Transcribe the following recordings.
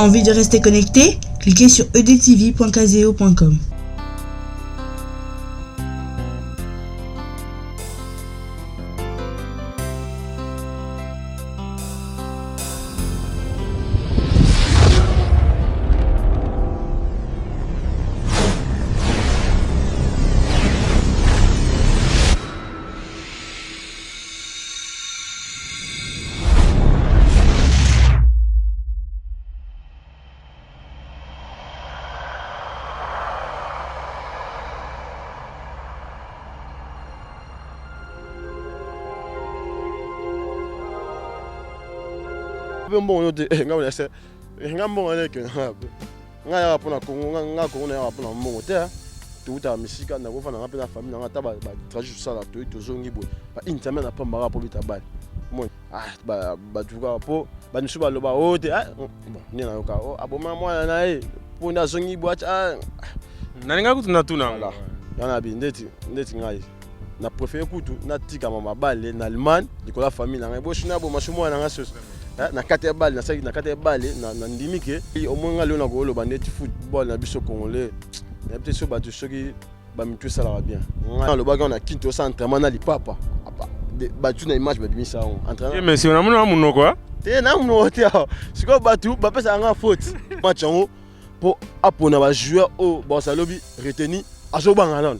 Envie de rester connecté? Cliquez sur edtv.kazeo.com. mpe mbongo yo te eh, ngai nase eh, ngai mbongo neke ngai yaka mpo na kongo ngai kongo nayaka mpo na mbongo te eh. towutaka misika nakofanda ngai mpe na famille na ngai ata batrajet tosala toyi tozongi boye ba une semaine apambaka mpo beta bale moi ah, bato kaka mpo bamisusu baloba oyo oh, te ah, bon nde nayoka oh, aboma mwana na ye mpo nde azongi boite ah. Nalinga kutu natuna yana bi ndeti ndeti ngai na préféré kutu natikama mabale na Allemagne likolo ya famille na ngai bosi naboma so mwana na ngai soso eh, na kati ya bale nasalaki na kati ya bale nandimi ke omoi ngai lelo nakoloba ndeti football na biso congolais nayebi te so bato soki bamitu esalaka bien ngai nalobaki wana na kinto osala entraînement na lipapa bato na image babimisa yango entraînement mais namona na monoko te na monoko te awa sikoyo bato bapesaka ngai faute match yango mpo apona bajoueur oyo basa lobi retenu azobanga nano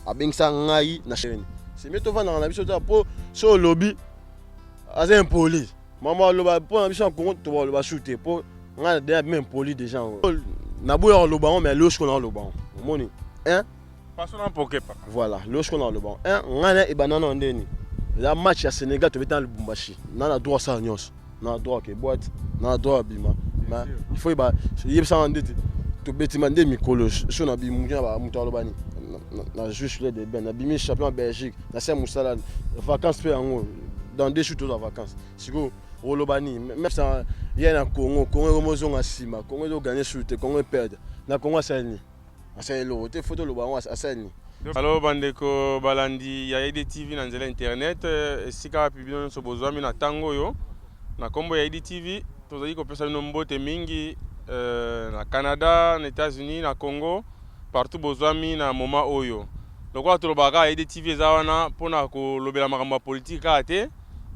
abengisa ngai na chaine c'est mieux tovandaka na biso te mpo so olobi aza impoli mama aloba mpo na biso ya congo tobaloba su te mpo ngai na deja bima impoli deja yango naboya koloba yango mais lelo sikoyo nakoloba yango omoni un voilà lelo sikoyo nakoloba yango un ngai na ebanda nano ndeni eza match ya sénégal tobeta na lubumbashi na na droit asala nyonso na droit ke boîte na droit abima mais il faut yeba yebisanga ndeti tobetima nde mikolo so na bimuki na moto aloba nini na juge le de ben nabimi champion ya belgique nasala mosala vacances mpe yango dans deux jours tozwa vacances sikoyo oloba nini même sa ye na congo congo ekomozonga nsima congo ezoganye sur te congo eperdre na congo asali nini asali eloko te fo toloba yango asali nini. Alors bandeko balandi ya EDTV na nzela internet esika wapi bino nyonso bozwami na ntango oyo na nkombo ya EDTV tozali kopesa bino mbote mingi euh, na Canada na États-Unis na Congo partout bozwami na moment oyo lokola tolobaka kaka EDTV eza wana mpona kolobela makambo ya politiki kaka te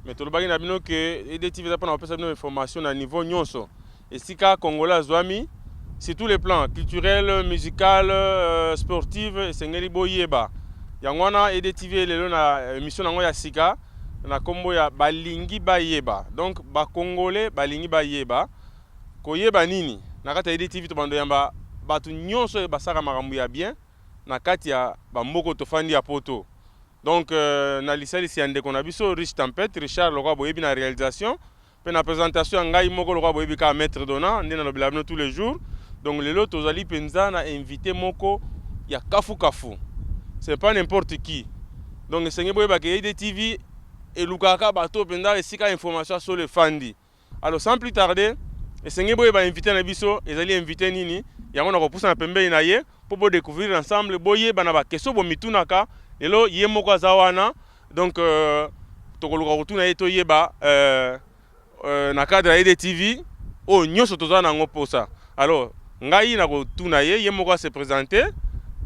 mais tolobaki na bino ke EDTV eza mpona kopesa bino information na niveau nyonso Esika congolais azwami sur tous les plans culturel, musical, euh, sportive esengeli boyeba. Yango wana EDTV lelo na emission nango ya sika na kombo ya balingi bayeba. Donc ba congolais balingi bayeba koyeba nini? Na kati ya EDTV tobando yamba bato nyonso oyo basaka makambo ya bien na kati ya bamboka tofandi ya poto. Donc euh, na lisalisi ya ndeko na biso Rich Tempete Richard lokola boyebi na réalisation Pe na presentation ya ngai moko lokola boyebi kaka maitre Dona nde nalobela bino tous les jours. Donc lelo tozali penza na invité moko ya kafu kafu. C'est pas n'importe qui. Donc esengeli boyeba ke EDTV elukaka kaka bato oyo penza esika information ya solo efandi. Alors sans plus tarder, esengeli boyeba invité na biso ezali invité nini, yango nakopusana pembeni na ye mpo bo découvrir ensemble, boyeba na ba questions bomitunaka. Lelo ye moko aza wana. Donc euh, tokoluka kotuna ye toyeba euh, euh, na cadre ya EDTV oyo nyonso toza na yango mposa. Alors ngai nakotuna ye, ye moko ase présenter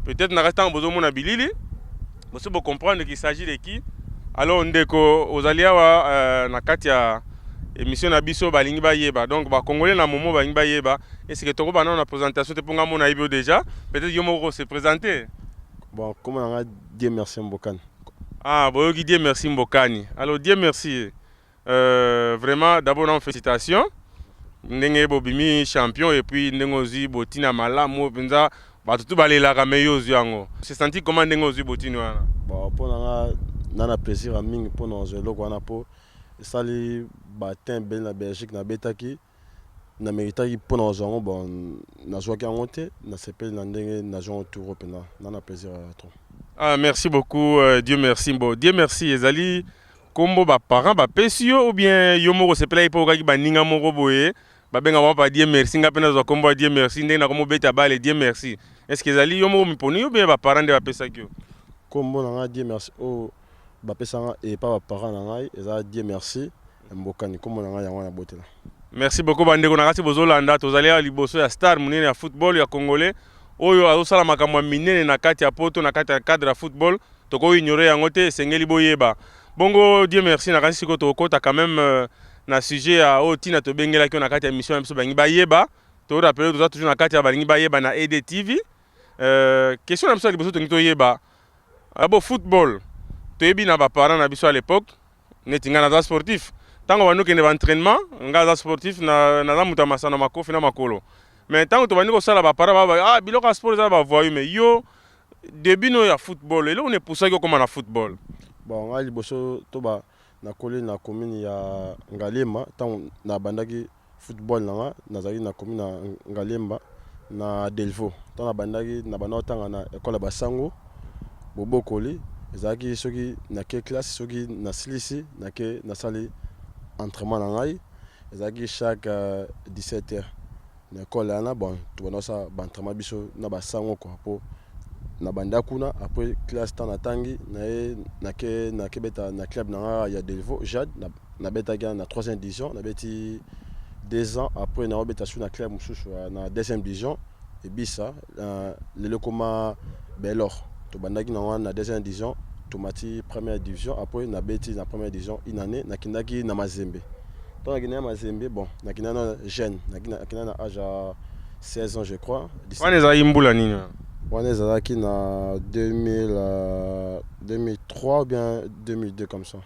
peut-être na kati ntango bozomona bilili bosi bocomprendre qu'il s'agit de qui. Alors ndeko ozali awa euh, na kati ya émission na biso balingi bayeba donc bacongolais na momo balingi bayeba eseke tokobanda na présentation te mpo ngai mona yebi yo déjà peut-être yo moko se présenter. Bon, comment on a Dieu merci Mbokani. Ah, boyoki Dieu merci Mbokani. Alors Dieu merci. Euh, vraiment d'abord non félicitations. Ndenge bobimi champion et puis ndenge ozwi botina malamu mpenza bato tu balelaka me yo ozwi yango. Se senti comment ndenge ozwi botini wana? Bon, mpo na nga na na plaisir ya mingi mpo na kozwa eloko wana mpo esali batin ebele na Belgique nabetaki na meritaki mpo na kozwa yango bon nazwaki yango te nasepeli na ndenge nazwi yango tour oyo mpenza na na plaisir ya trop. Ah, merci beaucoup euh, Dieu merci mbo Dieu merci ezali kombo ba parents bapesi yo ou bien yo moko osepelaki mpo okaki baninga moko boye babenga bango pa Dieu merci nga mpe nazwa kombo ya Dieu merci ndenge nakomobeta bale Dieu merci est ce que ezali yo moko miponi yo ou bien ba parents nde bapesaki yo? Kombo na nga Dieu merci oyo bapesa nga epa ba parents na ngai eza Dieu merci Mbokani kombo na ngai yango wana botela. Merci beaucoup bandeko na kati bozolanda. Tozali awa liboso ya star monene ya football ya congolais oyo azosala makambo ya minene na kati ya poto, na kati ya cadre ya football. Tokoignore yango te, esengeli boyeba bongo. Dieu merci, na kasi sikoyo tokokota quand même na sujet ya oyo ntina tobengelaki oyo na kati ya émission na biso Balingi Bayeba. Torappeler, toza toujours na kati ya Balingi Bayeba na ED TV. Question na biso ya liboso, tolingi toyeba abo football. Toyebi na baparent na biso à l'époque, neti ngai naza sportif, ntango bandi okende baentraînement, ngai aza sportif, naza moto ya masano, makofi na makolo. Mais ntango tobandi kosala, baparent ba ah, biloko ya sport eza bavoyu. Mais yo, début no ya football, eloko na epusaki okóma na football? Bon, ngai liboso toba nakoli na commune ya Ngaliema. Ntango nabandaki football na nga, nazalaki na commune ya Ngaliema na Delvaux. Ntango nabandaki, nabanda kotanga na ekole ya basango bobokoli. Ezalaki soki nake classe, soki nasilisi, nake nasali entraînement na ngai. Ezalaki chaque 17 heures na ekole wana. Bon, tobanda kosala baentraînement biso na basango quoi, mpo na banda kuna. Après classe, ntango natangi, naye nakebeta na club na nga ya Delvaux Jade. Nabetaki na troisième division, nabeti 2 ans. Après naobeta su na club mosusu na deuxième division, Ebisa, lelo ekoma Belor. Tobandaki na wana na deuxième division, tomati première division. Après nabeti na première division une année, nakendaki na Mazembe. Ntango nakendaki na Mazembe, bon, nakendaki na jeune, nakendaki na âge ya 16 ans, je crois. Wana ezalaki mbula nini? Wana ezalaki na 2000, 2003 ou bien 2002 comme ça.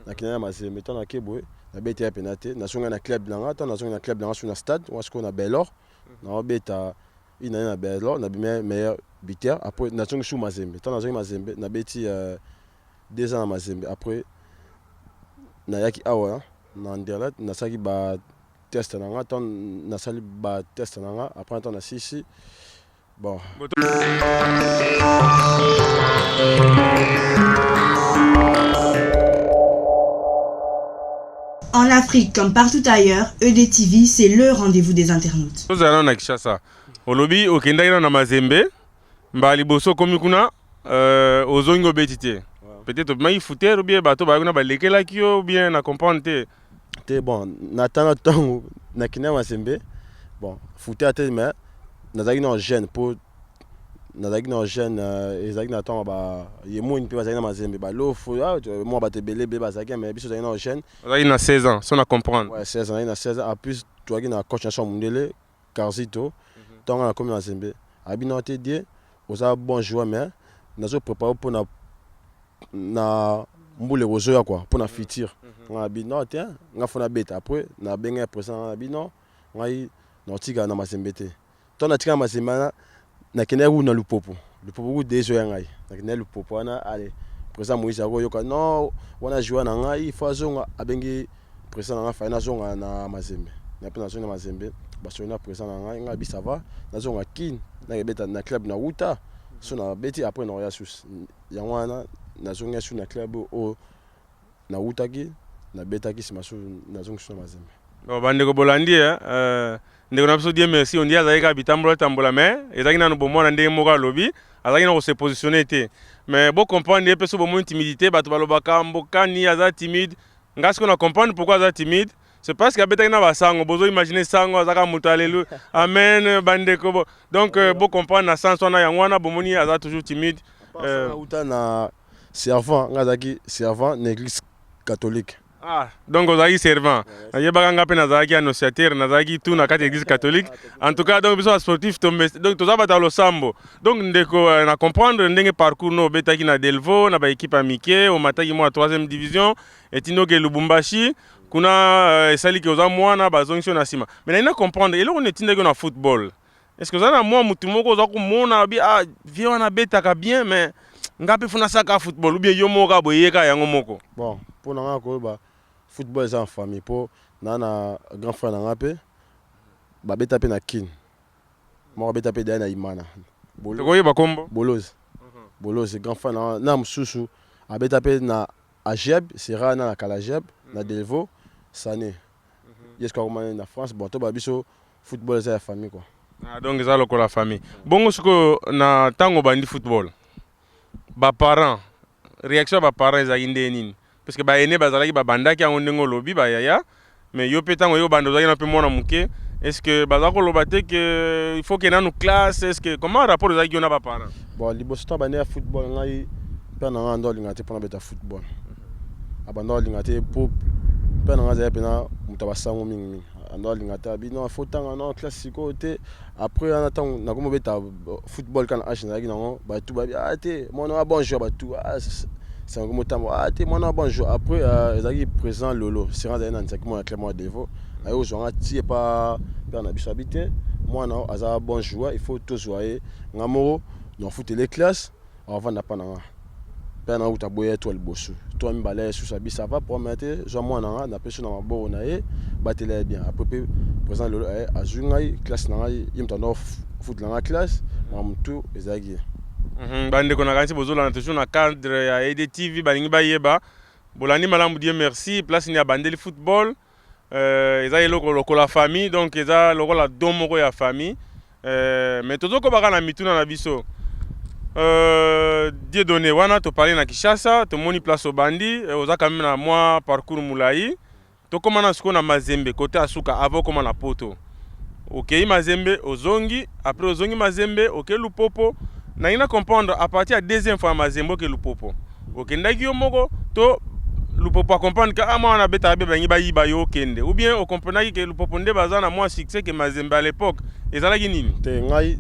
Nakendaki na Mazembe. Ntango nake boye, nabeti ya pena te. Nazongi na club na nga. Ntango nazongi na club na nga su na stade wana, sikoyo na Belor, naobeta une année na Belor, nabimi meilleur buteur. Après nazongi su Mazembe. Ntango nazongi Mazembe, nabeti 2 ans na Mazembe. Après nayaki awa na Anderlecht, nasalaki batest na nga. Ntango nasali batest na nga, après ntango nasisi, bon. En Afrique comme partout ailleurs, EDTV, c'est le rendez-vous des internautes. Tozala nano na Kinshasa. Olobi okendaki nano na Mazembe mbala liboso. Okomi kuna, ozongi, obeti te. Peut-être obimaki fouteur ou bien bato bayaki kuna balekelaki yo, ou bien na comprendre te. Te, bon, na tanga ntango nakendaki Mazembe, bon, fouteur te, mais nazalaki na jeune, mpo nazalaki na jeune. Ezalaki na ntango ba yemoni mpe bazalaki na Mazembe, balofu mwa bato ebele ebele bazalaki, mais biso tozalaki na jeune. Ozalaki na 16 ans, so na comprendre? Ouais, 16 ans, nazalaki na 16 ans. En plus tozalaki na coach na mondele Carzito. Ntango nakomi na Mazembe, abi na te: "Die, oza bon joueur, mais nazo prépare mpona na mbula ekozoya quoi, mpona futur." Nga abi non te, nga fo nabeta. Après nabengai ya président nga, nabi non, ngai naotikala na Mazembe te. Ntango natikala na Mazembe wana, nakendaki kuna Lupopo. Lupopo kude ezoya ngai, nakendaki Lupopo wana. Ale, président Moïse akoyoka non, wana joueur na ngai fo azonga. Abengi président na ngai, fai nazonga na Mazembe. Na mpe nazongi na Mazembe, basoli na président na ngai. Ngai bi ça va, nazonga Kine, nakebeta na club na wuta. So nabeti, après naoya susu. Yango wana nazongi su na club oyo nawutaki, nabetaki, nsima su nazongi su na Mazembe. Bon, bandeko bolandi, ndeko na biso Dieu merci, ondi azalaki kaka bitambola tambola, mais ezalaki nano bomwana. Ndenge moko alobi, azalaki na kose positionner te. Mais bocomprendre ye mpe so bomoni timidité. Bato balobaka mbokani aza timide. Nga sikoyo na comprendre pourquoi aza timide, c'est parce que abetaki na basango. Bozo imagine sango azaka moto alelu amen. Bandeko bo, donc bocomprendre na sens wana. Yango wana bomoni aza toujours timide. Auta na servant, nga azalaki servant na église catholique. Ah, donc ozalaki servant. Nayebaka, nga mpe nazalaki annonciateur, nazalaki tout na kati ya église catholique. En tout cas, donc biso basportif, donc toza bato ya losambo. Donc ndeko, na comprendre ndenge parcours no. Obetaki na Delvaux, na baéquipe ya mike, omataki mwa troisième division, etindi oke Lubumbashi kuna. Esaliki oza mwana, bazongisi yo na nsima. Mais nalingi na comprendre eloko nini etindaki yo na football. Est ce que oza na mwa motu moko oza komona bi ah, vie wana abetaka bien, mais nga mpe funa saka football, ou bien yo moko kaka boye yeka yango moko? Bon, mpo na nga koyeba, football eza en famille, mpo naa na grand frère na nga mpe babeta mpe na Kine, moko abeta mpe daya na Imana. Tokoyeba kombo? Bolozi. Bolozi, grand frère na na mosusu abeta mpe na Ageb sera na Kalajeb na Delvaux Sane. Ye sikoyo akomani na France. Bon, toba biso football eza ya famille quoi. Ah, donc eza lokola famille. Bongo sikoyo, na ntango obandi football, baparent, réaction ya baparent ezalaki ndenge nini? Parce que baene bazalaki, babandaki yango ndenge olobi, bayaya. Mais yo mpe ntango yo banda, ozalaki na mpe mwana moke, est ce que baza koloba te que il faut ke nanu classe? Est ce que comment rapport ezalaki yo na baparent? Bon, liboso ntango bande ya football, ngai mpe na ngai ando alinga te mpona beta football. Abanda alinga te po mpe na ngai azali mpena moto ya basango mingimingi. Ando alinga te, abi non, faut tanga non classe sikoyo te. Après wana, ntango nakomi obeta football kaka na age nazalaki nango, bato babi: "Ah te, mwana wa bon joueur." Bato sango motambo: "Ah te, mwana wa bon joueur." Après ezalaki président Lolo Seran, azali na nzaki mwana Clement Devo, aye kozwanga ti epa père na biso, abi te, mwana aza bon joueur, il faut tozwa ye. Nga moko nafutele classe, avanda mpa na nga. Mpe na kuta boye to liboso to mibale susu, abi ça va, problème te, zwa mwana nga, napesi na maboko na ye, batela ye bien. Après mpe président Lolo aye azwi ngai classe na ngai, ye moto ando futela nga classe, makambo tu ezalaki ye. Bandeko na kanisi bozolanda toujours na cadre ya EDTV, balingi bayeba, bolandi malamu. Dieu Merci, place ni abandeli football, eza eloko lokola famille, donc eza lokola don moko ya famille. Mais tozokobaka na mituna na biso. Dieudonné, wana toparle na Kinshasa, tomoni place obandi, oza quand même na mwa parcours molai. Tokóma na sikoyo na Mazembe, kote asuka avant okóma na Poto. Okei Mazembe, ozongi, après ozongi Mazembe, okei Lupopo. Nangi na comprendre, à partir ya deuxième fois ya Mazembe oke Lupopo, okendaki yo moko to Lupopo acomprendre ke ah, mwana abetaka be, bangi bayiba yo okende, ou bien ocomprenaki ke Lupopo nde baza na mwa succès ke Mazembe à l'époque? Ezalaki nini? Te, ngai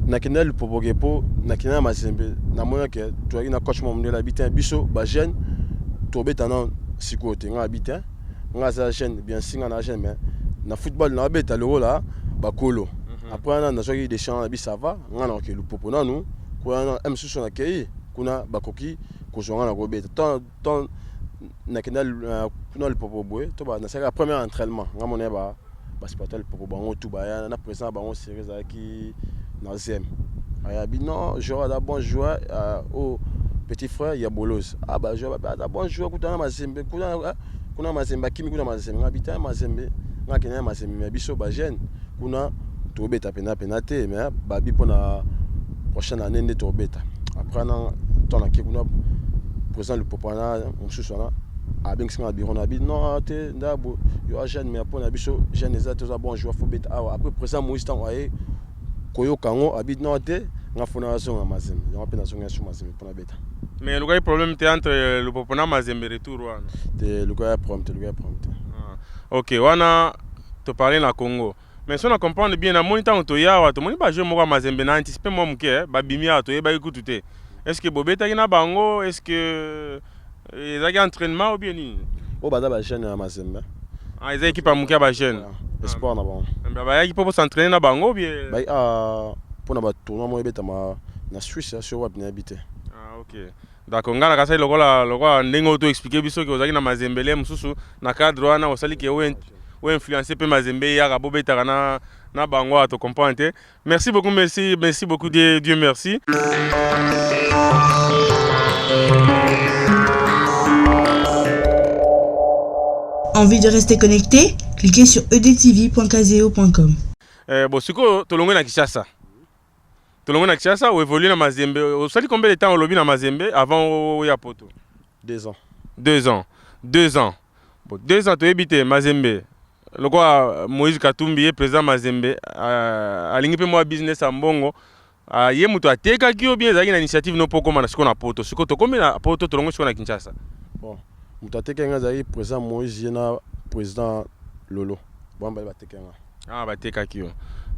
nakende Lupopo ke mpo nakende na Mazembe, namoni ke tozalaki na coach moko mondele, abi te, biso bajeune tobeta na sikoyo te. Ngai abi te, ngai aza jeune bien si, ngai na jeune, mais na football naobeta lokola bakolo. Après wana nazwaki décision, nabi ça va, ngai nakoke Lupopo nanu kuna, mosusu nakei kuna, bakoki kozwa ngai na kobeta. Tant nakenda kuna Lupopo boye, to nasalaka premier entraînement, ngai mona ye basupporter Lupopo bango tu baya na président bango série ezalaki na zem, ayabi non, joueur aza bon joueur o petit frère ya Boloz, ah, bajoueur aza bon joueur kuna na Mazembe, kuna kuna Mazembe, akimi kuna Mazembe. Ngai bita Mazembe, ngai akende na Mazembe ya biso bajeune kuna tobeta pena pena te, mais babi mpona prochaine année nde tobeta. Après na ntango nake kuna, président Lupopo wana mosusu wana abengisi nga na bureau na bi non te, ndabo yo a jeune, mais mpona biso jeune eza te, oza bon joueur, faut beta awa. Après président Moïse, ntango aye koyoka yango, abi non te, nga fona azonga Mazembe. Yango mpe nazonga so Mazembe mpona beta. Mais elukaki problème te entre Lupopo na Mazembe, retour wana? Te, elukaki problème te, elukaki problème te. Ah. Ok, wana toparle na Congo, mais so na comprendre bien, namoni ntango toya awa, tomoni bajeu moko ya Mazembe na anticipe mwa moke, babimi awa, toyebaki kutu te. Est ce que bobetaki na bango? Est ce que ezalaki entraînement ou bien nini? Oyo baza bajeune ya Mazembe. Ah, eza équipe ya moke ya bajeune. Espoir na bango. Bayaki mpo bos'entraîner na bango bien? Bayaki mpona batournoi moko ebetama na Suisse, sur wapi nayebi te. Ah, ok, d'accord. Ngai nakasali lokola ndenge oyo toexpliquer biso ke ozalaki na Mazembele mosusu na cadre wana, osali ke oinfluence mpe Mazembe eyaka bobetaka na bango awa, tocomprendre te. Merci beaucoup, merci, merci beaucoup, Dieu, Dieu merci. Envie de rester connecté? Cliquez sur edtv.kazeo.com. Bon, sikoyo tolongwe na Kinshasa, tolongwe na Kinshasa, oévolue na Mazembe. Osali combien de temps olobi na Mazembe avant oya Poto? 2 ans. 2 ans, 2 ans. Bon, 2 ans, toyebi te Mazembe lokola Moïse Katumbi ye président Mazembe, alingi mpe mwa business ya mbongo, ye moto atekaki yo bien? Ezalaki na initiative no mpo okóma na sikoyo na Poto? Sikoyo tokómi na Poto, tolongwe sikoyo na Kinshasa. Bon, moto atekaki nga azalaki président Moïse, ye na président Lolo, bango bale bateki nga. Ah, batekaki yo.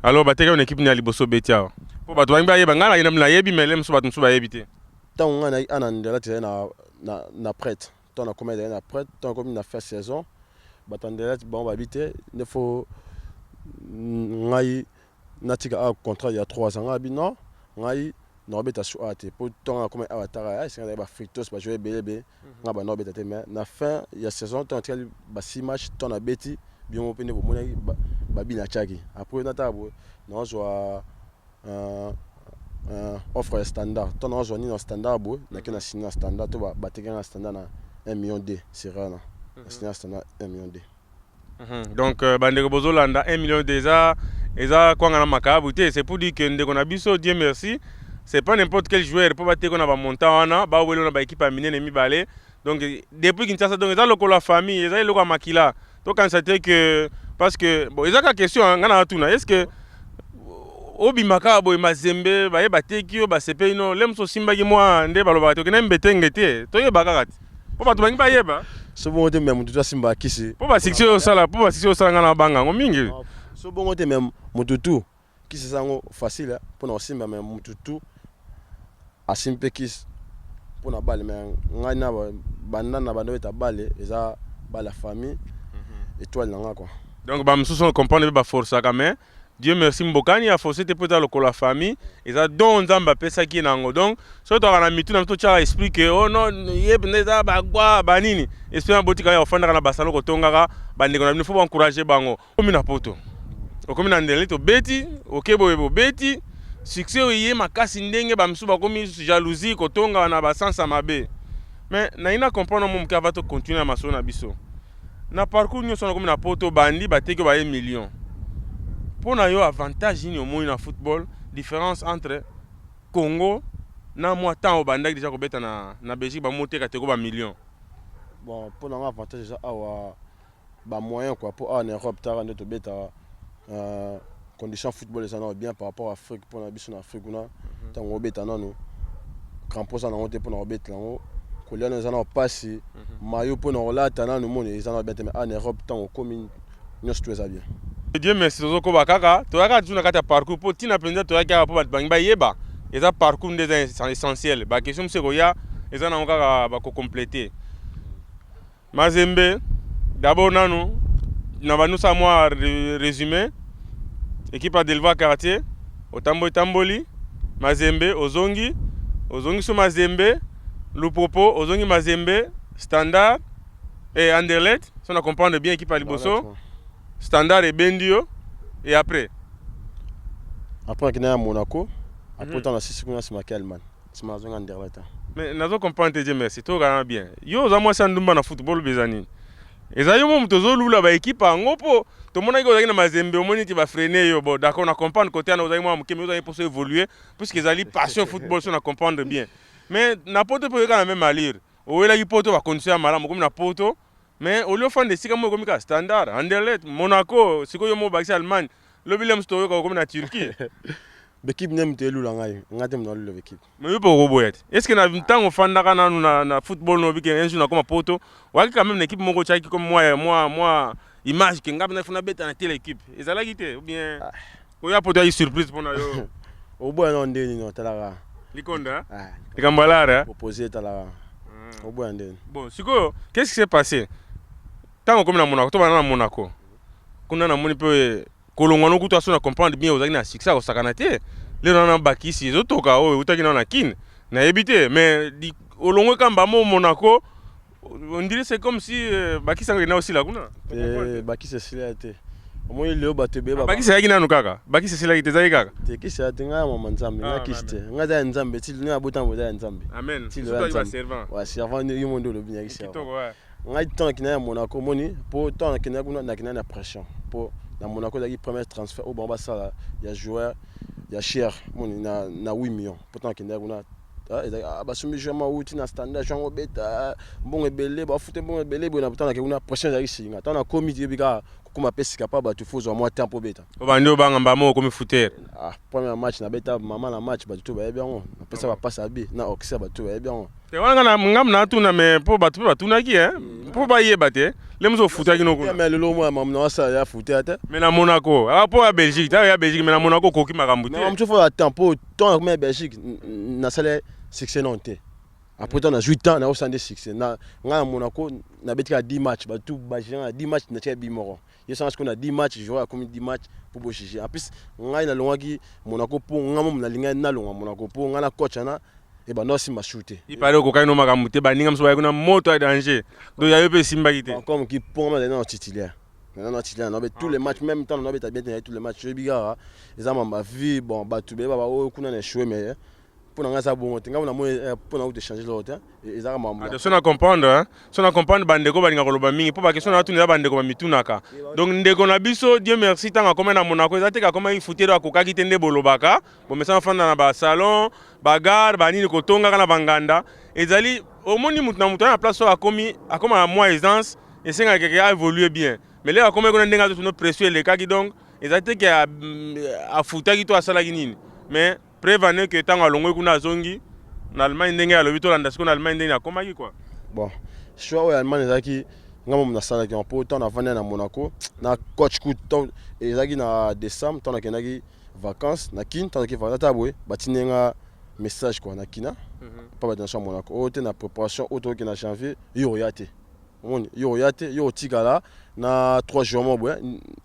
Alors batekaki yo na équipe nini ya liboso obeti awa, mpo bato balingi bayeba? Ngai nayebi, mele mosusu bato mosusu bayebi te. Ntango ngai nayaki ana ndela, tezali na prêt. Ntango nakomi, ezali na prêt. Ntango nakomi na fin saison, bato ya ndela bango babi te nde faut ngai natika awa, contrat ya 3 ans. Ngai abi non, ngai nakobeta su awa te, mpo ntango nakomi awa taka esenga ezali bafritos, bajoueur ebele ebele, ngai banda kobeta te. Mais na fin ya saison, ntango natikali ba 6 match, ntango nabeti biongo mpe nde bomonaki babi natiaki. Après nataka boye, nazwa offre ya Standard. Ntango nazwa nini na Standard boye, nake na signé na Standard, to bateki nga na Standard na 1 million d serana, na signé na Standard 1 million d. Donc bandeko bozolanda, 1 million d eza kwanga na makabu te. C'est pour dire que ndeko na biso Dieu Merci, c'est pas n'importe quel joueur mpo bateki na bamontant wana, baweli na baéquipe ya minene mibale. Donc depuis Kinshasa, donc eza lokola famille, eza eloko ya makila. Tokanisa te que parce que bon, eza kaka question ngai na natuna: est ce que obima kaka boye Mazembe, baye bateki yo, basepeli no le mosu, osimbaki mwa nde balobaka te, okende mbetenge te? Toyeba kaka te mpo bato bangi bayeba. So bongo te, mais motu tu asimbaka kisi. Mpo basuccès oyo osala, mpo basuccès oyo osala, ngai na banga yango mingi. So bongo te, mais motu tu kisi eza yango facile mpona kosimba, mais motu tu asimbi mpe kisi mpona bale. Mais ngai na banda na banda obeta bale, eza bale ya famille, étoile na nga quoi. Donc bamosusu comprendre mpe baforsaka, mais Dieu merci, Mbokani aforce te, mpo eza lokola ya famille, eza don Nzambe apesaki ye na yango. Donc soki toyaka na mitu na biso, totyaka esprit ke oh non, ye mpenza eza bagwa banini, esprit na botika ya kofandaka na basalo kotongaka bandeko na bino. Faut baencourage bango. Okomi na Poto, okomi na ndele, tobeti oke boye, bobeti succès oyo ye makasi, ndenge bamisusu bakomi jalousie, kotonga na basansa mabe. Mais nayi na comprendre mo moke ava tocontinue na masolo na biso na parcours nyonso. Nakomi na Poto, bandi bateki, baye million. Mpo na yo, avantage nini omoni na football, différence entre Congo na mwa temps obandaki déjà kobeta na Belgique, bamoteka teko bamillion? Bon, mpo na nga, avantage eza awa bamoyen quoi, mpo awa na Europe, taka nde tobetaka, condition football eza nano bien par rapport à Afrique. Mpona biso na Afrique kuna, ntango obeta nano, crampon eza nango te mpona kobetela yango, kolia nano eza nano mpasi, mayo mpona kolata nano moni eza nano bien te. Mais awa na Europe, ntango okomi, nyonso to eza bien. Dieu merci, tozokoba kaka, toyaka toujours na kati ya parcours, mpo ntina mpenza toyaki awa mpo bato bangi bayeba, eza parcours nde eza essentiel. Baquestion mosusu ekoya, eza nango kaka bakokomplete. Mazembe d'abord, nanu na bandosala mwa résumé. Équipe ya Delva quartier, otamboli tamboli Mazembe, ozongi, ozongi so Mazembe, Lupopo, ozongi Mazembe, Standard et Anderlecht. So na comprendre bien, équipe ya liboso Standard ebendi yo, et après? Après nakende ya Monaco, après ntango nasisi kuna, nsima ke Allemagne, nsima nazongi Anderlecht. Mais nazo comprendre te. Dieu merci, tokana bien. Yo oza mwasi ya ndumba na football, mpe eza nini? Eza yo mo moto ozolula baéquipe yango? Mpo tomonaki ozalaki na Mazembe, omoni ti bafreine yo. Bon, d'accord, na comprendre côté wana, ozalaki mwa moke, mais ozalaki mposo évoluer puisque ezali passion football, so na comprendre bien. Mais na Poto mpe oyeka na même allure, owelaki Poto, bacondition ya malamu, okomi na Poto, mais olie ofanda esika moko, ekomi kaka Standard, Anderlecht, Monaco, sikoyo yo mo obakisi Allemagne, lobi le mosu toyoka okomi na Turquie. Baéquipe nde moto elula ngai, ngai te moto nalula baéquipe. Mais yo mpe okoboya te. Est ce que na ntango ofandaka nanu na football, no obiki un jour nakoma Poto, oyaki quand même na équipe moko otiaki comme mwa image ke ngai mpenza funa beta na telle équipe? Ezalaki te ou bien koya Poto yaki surprise mpona yo? Oboya nao ndeni nini? Otalaka. Likonda likambo alara. Propose, etalaka, oboya ndeni? Bon, sikoyo qu'est ce qui s'est passé ntango okomi na Monaco? Tobanda na Monaco kuna, namoni mpe kolongwa no kutu aso na comprendre bien, ozalaki na succès akosakana te. Lelo wana bakisi ezotoka oyo eutaki nano na Kine, nayebi te, mais olongwe kamba mo Monaco, on dirait c'est comme si bakisi yango ekenda osila kuna. Bakisi esila te, omoni lelo bato ebele. Bakisi ezalaki nanu kaka, bakisi esilaki te, ezalaki kaka. Te, kisi ya te, ngai ya mama Nzambe, ngai kisi te, ngai eza ya Nzambe ti ngai abotama, eza ya Nzambe. Amen. Wa servant yo mo nde olobi nayaki servant. Ngai ntango nakendaki ya Monaco, omoni, mpo ntango nakendaki kuna, nakendaki na pression, mpo na Monaco ezalaki premier transfert oyo bango basala ya joueur ya cher, moni na 8 millions. Mpo ntango nakendaki kuna, basombi joueur mauti na Standard, joueur yango obeta mbongo ebele, bafute mbongo ebele boye. Na ntango nakendaki kuna, pression ezalaki singa. Ntango nakomi, yebi kaka kokóma mpe sika mpa bato, faut ozwa mwa temps mpo obeta. Obandi obanga mbama, okomi futere. Ah, premier match nabeta, mama na match, bato to bayebi yango, napesa bapase abi na Auxerre, bato to bayebi yango. Te wana nga ngam na atuna, mais mpo bato mpe batunaki mpo bayeba te le mosu ofutaki no kuna. Mais lelo mwa mamu na wasala ya futere te. Mais na Monaco, mpo ya Belgique ta ya Belgique, mais na Monaco okoki makambo te. Mais mosu faut temps, mpo temps nakoma ya Belgique, nasala succès non te. Après temps nazwi temps, naosala nde succès na ngai. Na Monaco nabeti kaka 10 match, bato bagérant na 10 match natia bi moko ye sanga. Sikoyo na 10 match, joueur akomi 10 match mpo bojuge. En plus ngai nalongwaki Monaco mpo ngai momo nalingai nalongwa Monaco, mpo ngai na coach wana ebanda osimba su te. Ipare okokaki no makambo te, baninga mosusu bayaki na moto ya danger, donc yayo mpe esimbaki te. Comme ki mpo ngai nazali na titulaire, naza titulaire, nabe tous les matchs, même temps nabeta bien te, naye tous les matchs. Oyebi kaka eza mamba vie. Bon, bato beyeba baoyo kuna na échoué, mais mpo na ngai eza bongo te. Ngai namoni mpo na uti changer loko te, ezaka mambo. So na comprendre, so na comprendre, bandeko balinga koloba mingi mpo baquestion na batuna eza bandeko bamitunaka. Donc ndeko na biso Dieu merci, ntango akomai na Monaco, eza te akomaki futero, akokaki te nde bolobaka bomesana ofanda na basalon, bagare, banini, kotongaka na banganda. Ezali omoni mutu na mutu na place oyo akomi, akoma na mwa aisance, esengaka keke aévolue bien. Mais leka akomaki kuna, ndenge azotuna pression elekaki. Donc eza te ke afutaki to asalaki nini, mais preuve ane ke ntango alongoi kuna, azongi na Allemagne ndenge alobi. Tolanda sikoyo na Allemagne ndenge akomaki quoi. Bon, choix oyo Allemagne ezalaki nga momo nasalaki yango, mpo ntango navandi na Monaco na coach kutu, ezalaki na décembre, ntango nakendaki vacances na Kine, ntango nakei vacances ata boye, batindi nga message quoi na kina mpa bato nation ya Monaco oyo te na préparation oyo tokoki na janvier, yo oya te. Omoni, yo oya te, yo otikala na 3 jours mo boye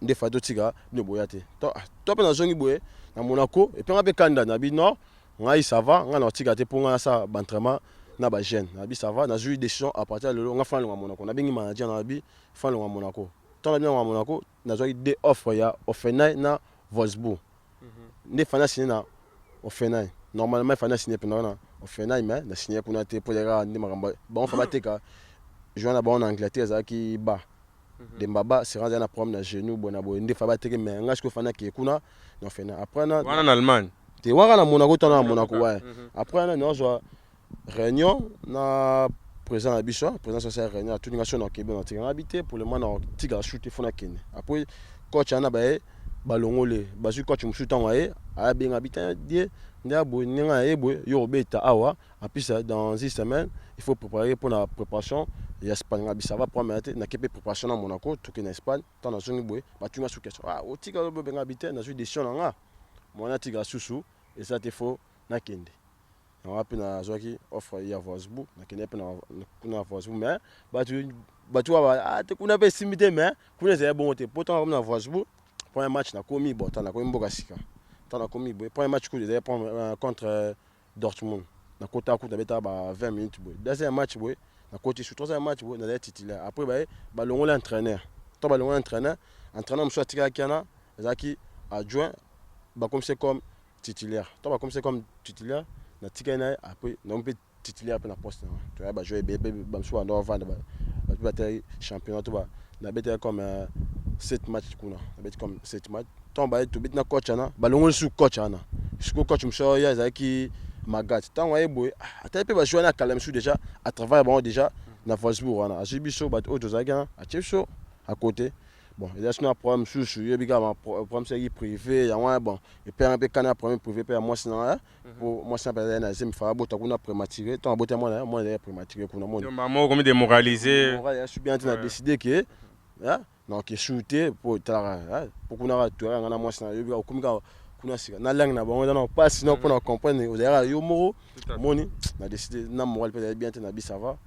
nde fa totika bino boya te. To mpe nazongi boye na Monaco, epenga mpe kanda na bi non, ngai ça va, ngai na otika te mpo ngai nasala baentraînement na bajeune. Nabi ça va, nazwi décision à partir ya lelo, nga fa longwa Monaco. Nabengi manager, nabi fa longwa Monaco. Ntango nabi longwa Monaco, nazwaki deux offre ya Hoffenheim na Wolfsburg. Nde fani asigné na Hoffenheim. Normalement fani asigné mpenza na Hoffenheim, mais na signé kuna te mpo ezalaka nde makambo bango fa bateka joueur na bango na Angleterre, ezalaki ba Demba Ba sera azali na problème na genou boye na boye, nde fa bateke. Mais nga sikoyo fani akeye kuna na Hoffenheim après na wana na Allemagne. Te, waka na Monaco, tana na Monaco, ouais. Après wana nazwa réunion na président na biso, président social, réunion atuni nga so na okebe na tika. Nga bi te, pour le moment na tika su te, fo nakende. Après coach wana baye balongole, bazwi coach mosusu. Ntango aye, abenga bi te die nde aboye ndenge aye boye, yo obeta awa. En plus, dans une semaine il faut préparer pour la préparation ya Espagne. Nga bi ça va, problème te. Nake mpe préparation na Monaco, toke na Espagne. Ntango nazongi boye, batuni nga su question: ah, otika obenga? Bi te, nazwi décision na nga, mwana atika susu eza te, fo nakende. Yango mpe nazwaki offre ya Wolfsburg, nakende mpe kuna na Wolfsburg. Mais bato wa ah, te kuna mpe esimbi te, mais kuna ezali bongo te, po ntango nakomi na Wolfsburg, premier match nakomi, bon, ntango nakomi mboka sika, ntango nakomi boye, premier match kutu ezali contre Dortmund. Nakota kutu, nabetaka ba 20 minutes boye. Deuxième match boye nakoti su, troisième match boye nazali titulaire. Après baye balongoli entraîneur. Ntango balongoli entraîneur, entraîneur mosusu atikalaki wana, ezalaki adjoint, bakomisi comme titulaire. Ntango bakomisi comme titulaire, natikali na ye. Après nakomi mpe titulaire mpe na poste nanga. Toya bajoueur ebele mpe bamosusu banda bavanda, bato mpe batelaki championnat to nabetaki comme 7 match kuna, nabeti comme 7 match. Ntango baye tobeti na coach wana, balongoli su coach wana. Sikoyo coach mosusu oyo azalaki Magath, ntango aye boye, atali mpe bajoueur wana akala mosusu déjà à travers bango déjà na Wolfsburg wana, azwi biso bato oyo tozalaki wana, atie biso à côté. Bon, eza sino na problème mosusu, yoyebi kaka problème soki privé yango wana. Bon, epeyanga mpe kana ya problème privé mpe ya mwasi na nga, po mwasi na mpe azali na zemi, faka abota kuna prématuré. Ntango abota mwana, mwana azali prématuré kuna. Moni moko komi démoralisé. Moral ya bien te. Na décidé ke naoke su te, po etalaka po kuna kaka toyaka nga na mwasi na yoyebi kaka okomi kaka kuna sika na langue na bango eza na mpasi na mpona comprendre, ozalaka yo moko. Omoni, na décidé na moral mpe ezali bien te. Na bi ça va,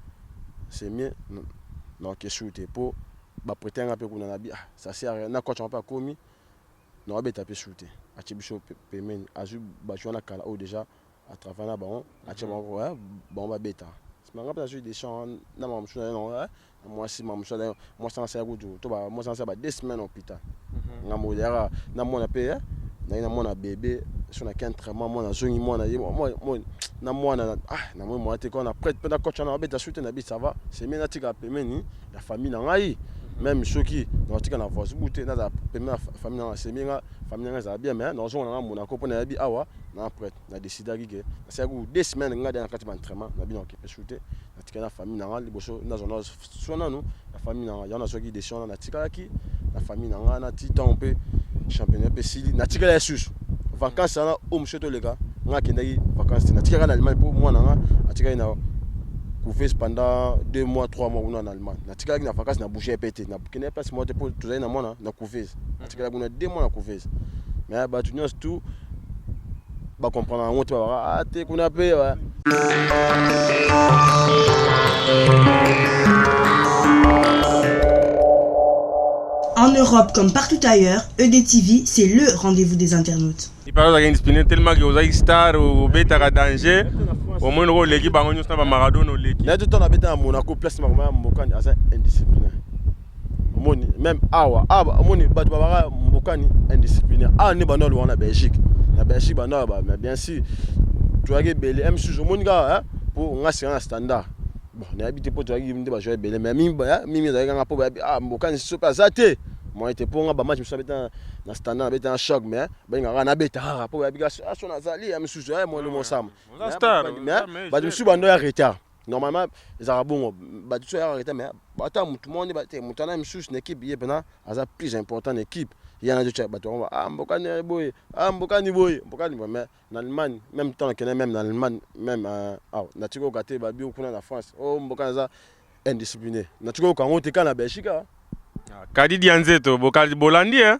c'est mieux naoke su te, po baprêter nga mpe kuna. Na bi ah, ça sert à rien. Na coach mpe akomi na babeta mpe su te, atie biso pembeni, azwi bato wana kala oyo déjà à travers na bango, atie bango, bango babeta. Sima nga mpe nazwi décision na mama mosusu na ye mwasi, mama mosusu mwasi anga asala kutu to mwasi anga asala ba 2 semaines na hôpital. Nga moko yaka na mwana mpe naye na mwana bébé so nake entraînement, mwana azongi, mwana ye na mwana, ah, namoni mwana te kona prête mpe na coach wana babeta su te. Na bi ça va, c'est mieux natika pembeni ya famille na ngai. Même soki nakotika na Wolfsburg te, nazala pembeni ya famille na ngai, c'est mieux. Nga famille na ngai ezala bien, mais nazonga na nga Monaco mpo nayebi awa na prête. Na décidaki ke nasalaki 2 semaines ngai na kati ba entraînement na bino, nakepe su te, natikali na famille na nga. Liboso nazwa so nanu na famille na nga, yango nazwaki décision wana, natikalaki na famille na nga na ti ntango mpe championnat mpe esili. Natikali ya susu vacance wana oyo mosusu toleka, nga akendaki vacance te, natikali na Allemagne mpo mwana nga atikali na couveuse pendant 2 mois, 3 mois kuna na Allemagne. Natikalaki na vacance, na bouge mpe te, nakendaki place moko te mpo tozali na mwana na couveuse. Natikalaki kuna 2 mois na couveuse. Mais bato nyonso tout bacomprendre yango te, babaka ah te kuna mpe. En Europe comme partout ailleurs, EDTV, c'est le rendez-vous des internautes. Il paraît ozalaki indiscipliné tellement ke ozalaki star, obetaka danger, omoni loko oleki bango nyonso na bamaradona oleki. Naye to nabeta na Monaco, place makoma ya Mbokani aza indiscipliné. Omoni, même awa awa, omoni bato babaka Mbokani indiscipliné awa nde bando alobaka na Belgique, na Belgique bando aloba. Mais bien sûr toyaki ebele mosusu, omoni kaka mpo nga sika na Standard. Bon, nayebi te mpo toyaki nde bajoueur ebele, mais mingi ezalaki kaka mpo bayebi ah, Mbokani so mpe aza te moyen te, mpo nga bamatch mosusu abeta na Standard, nabeta na Choc, mais balingaka nabeta kaka mpo bayebi kaka so nazali ya mosusu mwelo mosama. Mais bato mosusu bando ya retard. Normalement ezalaka bongo, bato so yaka te, mais ata motu moko nde te, moto ana misusu na équipe, ye mpena aza plus important na équipe, ye ana totya bato yango: "Ah, Mbokani boye, ah, Mbokani boye, Mbokani boye." Mais na Allemagne, même temps nakende, même na Allemagne, même awa natiki oyoka te babi kuna na France: "O oh, Mbokani aza indiscipliné." Natiki oyoka yango te, kaka na Belgique. Kadidi ya nzeto bolandi e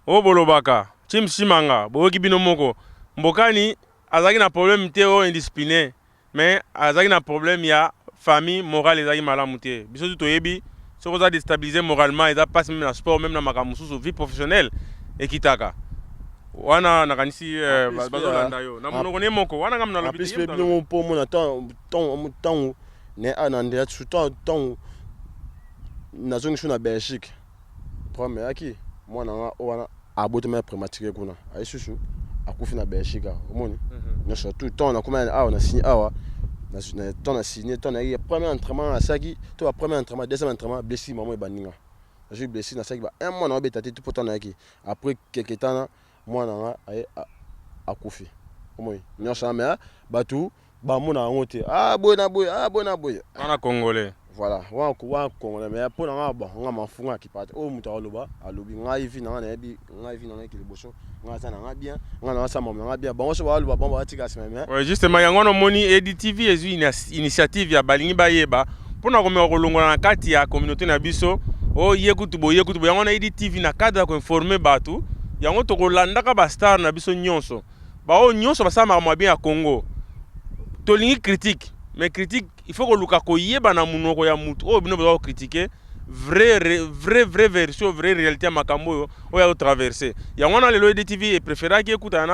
oyo bolobaka Chim Simanga, boyoki bino moko. Mbokani azalaki na problème te oyo indiscipliné, mais azalaki na problème ya famille, morale ezalaki malamu te. Biso tu toyebi, soki oza déstabilisé moralement, eza mpasi, même na sport, même na makambo mosusu, vie professionnelle ekitaka. Wana nakanisi bazolanda yo na monoko ne moko wana ngam nalobi. Te bino mpo omona ntango ne a na ndela surtout ntango nazongi so na Belgique, problème eyaki: mwana nga oyo wana abotama prématuré kuna, aye susu akufi na Belgique awa. Omoni nyonso tout ntango nakoma awa, na signe awa, ntango na signe, ntango nayaki premier entraînement nasalaki to ba premier entraînement, deuxième entraînement, blessure mamo ebandinga. Nazwi blessure, nasalaki ba un mois na obeta te. Mpo ntango nayaki, après quelque temps na mwana nga aye akufi. Omoni nyonso wana, mais bato bamona yango te: "Ah, boye na boye, ah, boye na boye." Wana Congolais. Voilà, wana Congolais. Mais mpo na nga, bon, nga mafunga akipa te. Oyo moto aloba, alobi. Ngai vie na nga, nayebi ngai vie na nga eke liboso. Ngai aza na nga bien, ngai na ngasala na nga bien. Bango so baloba, bango batika nsima, mais Ouais, justement, yango wana omoni EDTV ezwi initiative ya balingi bayeba mpona komeka kolongola na kati ya communauté na biso oyo ye kutu boye, ye kutu boye. Yango wana EDTV, na cadre ya koinformer bato, yango tokolandaka bastar na biso nyonso, baoyo nyonso basala makambo ya bien ya Congo. Tolingi critique, mais critique, il faut koluka koyeba na monoko ya mutu oyo bino boza kocritiquer, vrai, vrai, vrai version, vraie réalité ya makambo oyo azotraverse. Yango wana lelo EDTV epréféraki ekutana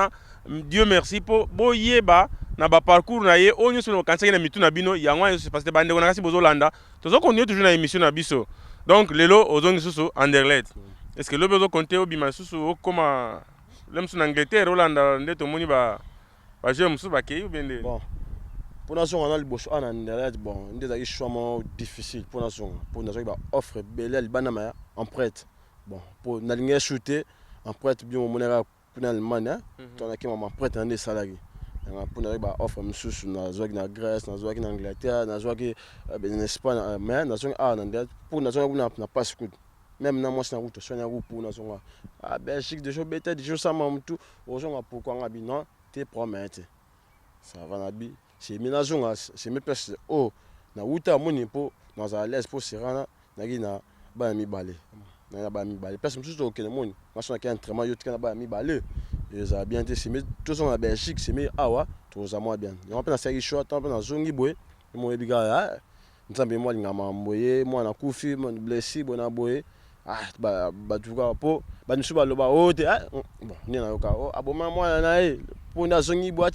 na Dieu Merci mpo boyeba na baparcours na ye oyo nyonso bokanisaki na mitu na bino. Yango wana nyonso, parce que bandeko na kasi bozolanda, tozocontinue toujours na émission na biso. Donc lelo ozongi susu Anderlecht. Est ce que lobi ozokonte obima lisusu, okóma le mosusu na Angleterre, olanda nde tomoni bajoueur mosusu bakei ou bien nde? Bon, mpo nazonga na liboso awa na Anderlecht, bon, nde ezalaki choix moko difficile mpo nazonga, mpo nazwaki baoffre ebele ya libanda ma en prêt. Bon, mpo nalingi esu te en prêt. Bien, omonaka kuna Allemagne, to nakima en prêt na nde esalaki yanga, mpo nazwaki baoffre mosusu. Nazwaki na Grèce, nazwaki na Angleterre, nazwaki na Espagne, mais nazongi awa na Anderlecht mpo nazongi kuna na passe kutu même na mwasi na kutu oswani yango mpo nazonga Belgique. Déjà obeta, déjà osama motu, ozonga pourquoi? Nga bi non te, problème te, ça va. Na bi semi nazonga, semi place oyo nawuta, amoni mpo nazala l'aise, mpo serana naki na bana mibale, na bana mibale. Place mosusu tokokende, moni nga so naki entraînement, yo tika na bana mibale, ezala bien te. Semi tozonga na Belgique, semi awa tozala mwa bien. Yango mpe nasalaki choix. Ntango mpe nazongi boye, mo oyebi kaka Nzambe mo alinga makambo ye. Mwana akufi, blessé boye na boye, bato kaka mpo bato mosusu baloba oyo te. Bon, nde nayoka aboma mwana na ye mpo nde azongi boye.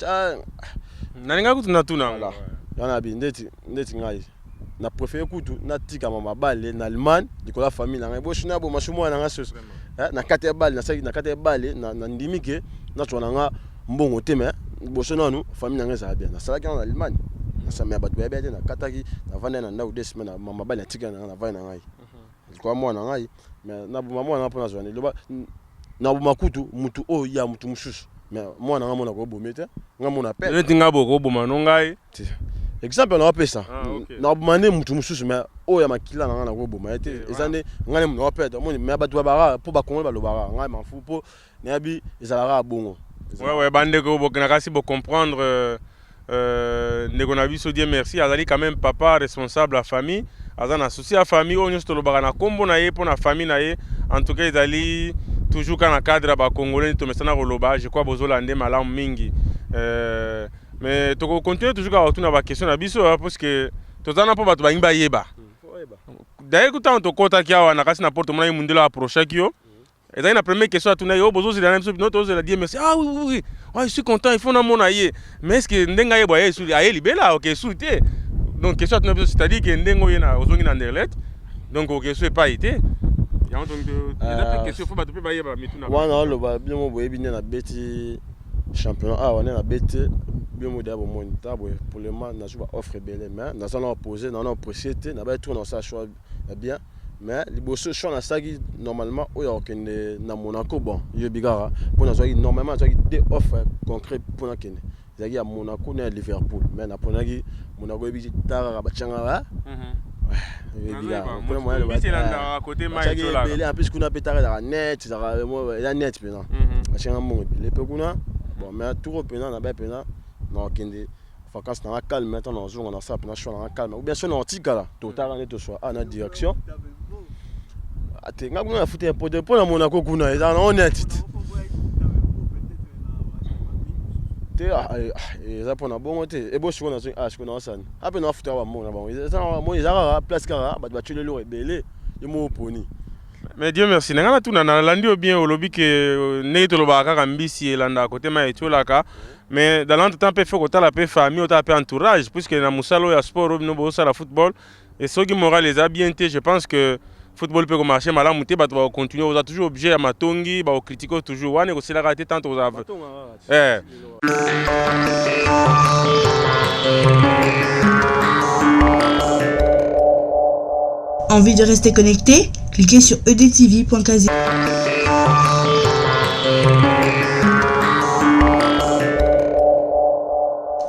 Nalinga kutu natuna. Wana bi ndeti ngai na préféré kutu natikama mabale na Allemagne likolo ya famille na ngai. Boso naboma so mwana na ngai soso na kati ya bale, nasalaki na kati ya bale, nandimi ke nazwa na nga mbongo te, mais liboso nanu famille na ngai ezala bien. Nasalaki yango na Allemagne, nasama ya bato bayebi te. Nakataki, navandi na ndako 2 semaines, mabale natikali na ngai, navandi na ngai likolo ya mwana na ngai. Mais naboma mwana mpo nazwa loba naboma kutu mutu oyo ya mutu mosusu, mais mwana nga mona kobome te, nga mona pe. Neti nga bokoboma no ngai. Exemple naopesa, naboma nde mutu mosusu, mais oyo ya makila na ngai nakoboma ye te. Eza nde ngai nde naopeta omoni, mais bato babaka mpo bakongoli balobaka ngai mafu, mpo nayebi ezalaka bongo. Ouais, bandeko bokenda kasi bocomprendre ndeko na biso Dieu Merci azali quand même papa responsable ya famille, aza na souci ya famille. Oyo nyonso tolobaka na nkombo na ye mpo na famille na ye. En tout cas, ezali toujours kaka na cadre ya bacongolais nde tomesana koloba. Je crois bozolanda malamu mingi, mais tokocontinue toujours kaka kotuna baquestion na biso, parce que toza na mpo bato balingi bayeba. D'ailleurs, ntango tokɔtaki awa na kasi na porte, tomonaki mundele approchaki yo. Ezalaki na première question atuna ye: "O bozozela na biso bino, tozozela Dieu Merci." "Ah oui, ah, je suis content, il faut namona ye. Mais est ce que ndenge ayeba aye esu, aye libela, oke esu te?" Donc question atuna biso, c'est à dire que ndenge oye na ozongi na Anderlecht, donc oke esu epai te. Yango donc eza mpe question, faut bato mpe bayeba mituna. Wana oloba bino mo boyebi nde nabeti championnat awa, nde nabeti bino mo deya bomoni ta boye. Pour le moment nazwi baoffre ebele, mais naza na opposé, naza na apprécié te. Nabai tour na kosala choix ya bien, mais liboso choix nasalaki normalement oyo ya kokende na Monaco. Bon, yoyebi kaka mpo nazwaki, normalement nazwaki deux offres concret mpo nakende. Ezalaki ya Monaco na ya Liverpool, mais naponaki Monaco. Yebi ta kaka batianga ebele. En plus kuna mpe taka ezalaka net, ezalaka eza net mpena. Batianga mbongo ebele mpe kuna. Bon, mais tour mpena nabai mpena nakokende vacance nanga calme. Ntango nazonga, nasala mpena choix nanga calme, ou bien so na otikala totala nde toswa a na direction te. Nga kuna nafuta impôt te mpo na Monaco. Kuna ezala nango net te te, eza mpona bongo te. Ebo sikoyo nazongi, sikoyo naosani ape nafuta bambongo na bango. Eza kaka place kaka bato batieli eloko ebele, ye moko poni. Mais Dieu merci, na ngai natuna, nalandi yo bien. Olobi ke ndenge tolobaka kaka, mbisi elandaka kote mai etiolaka. Mais dans l'entretemps mpe faut kotala mpe famille, otala mpe entourage, puisque na mosala oyo ya sport oyo bino bozosala, football, et soki moral eza bien te, je pense que football mpe komarche malamu te. Bato bakocontinue, oza toujours objet ya matongi, bakocritique toujours. Wana ekoselaka te tant ozala. Envie de rester connecté? Cliquez sur edtv.kz.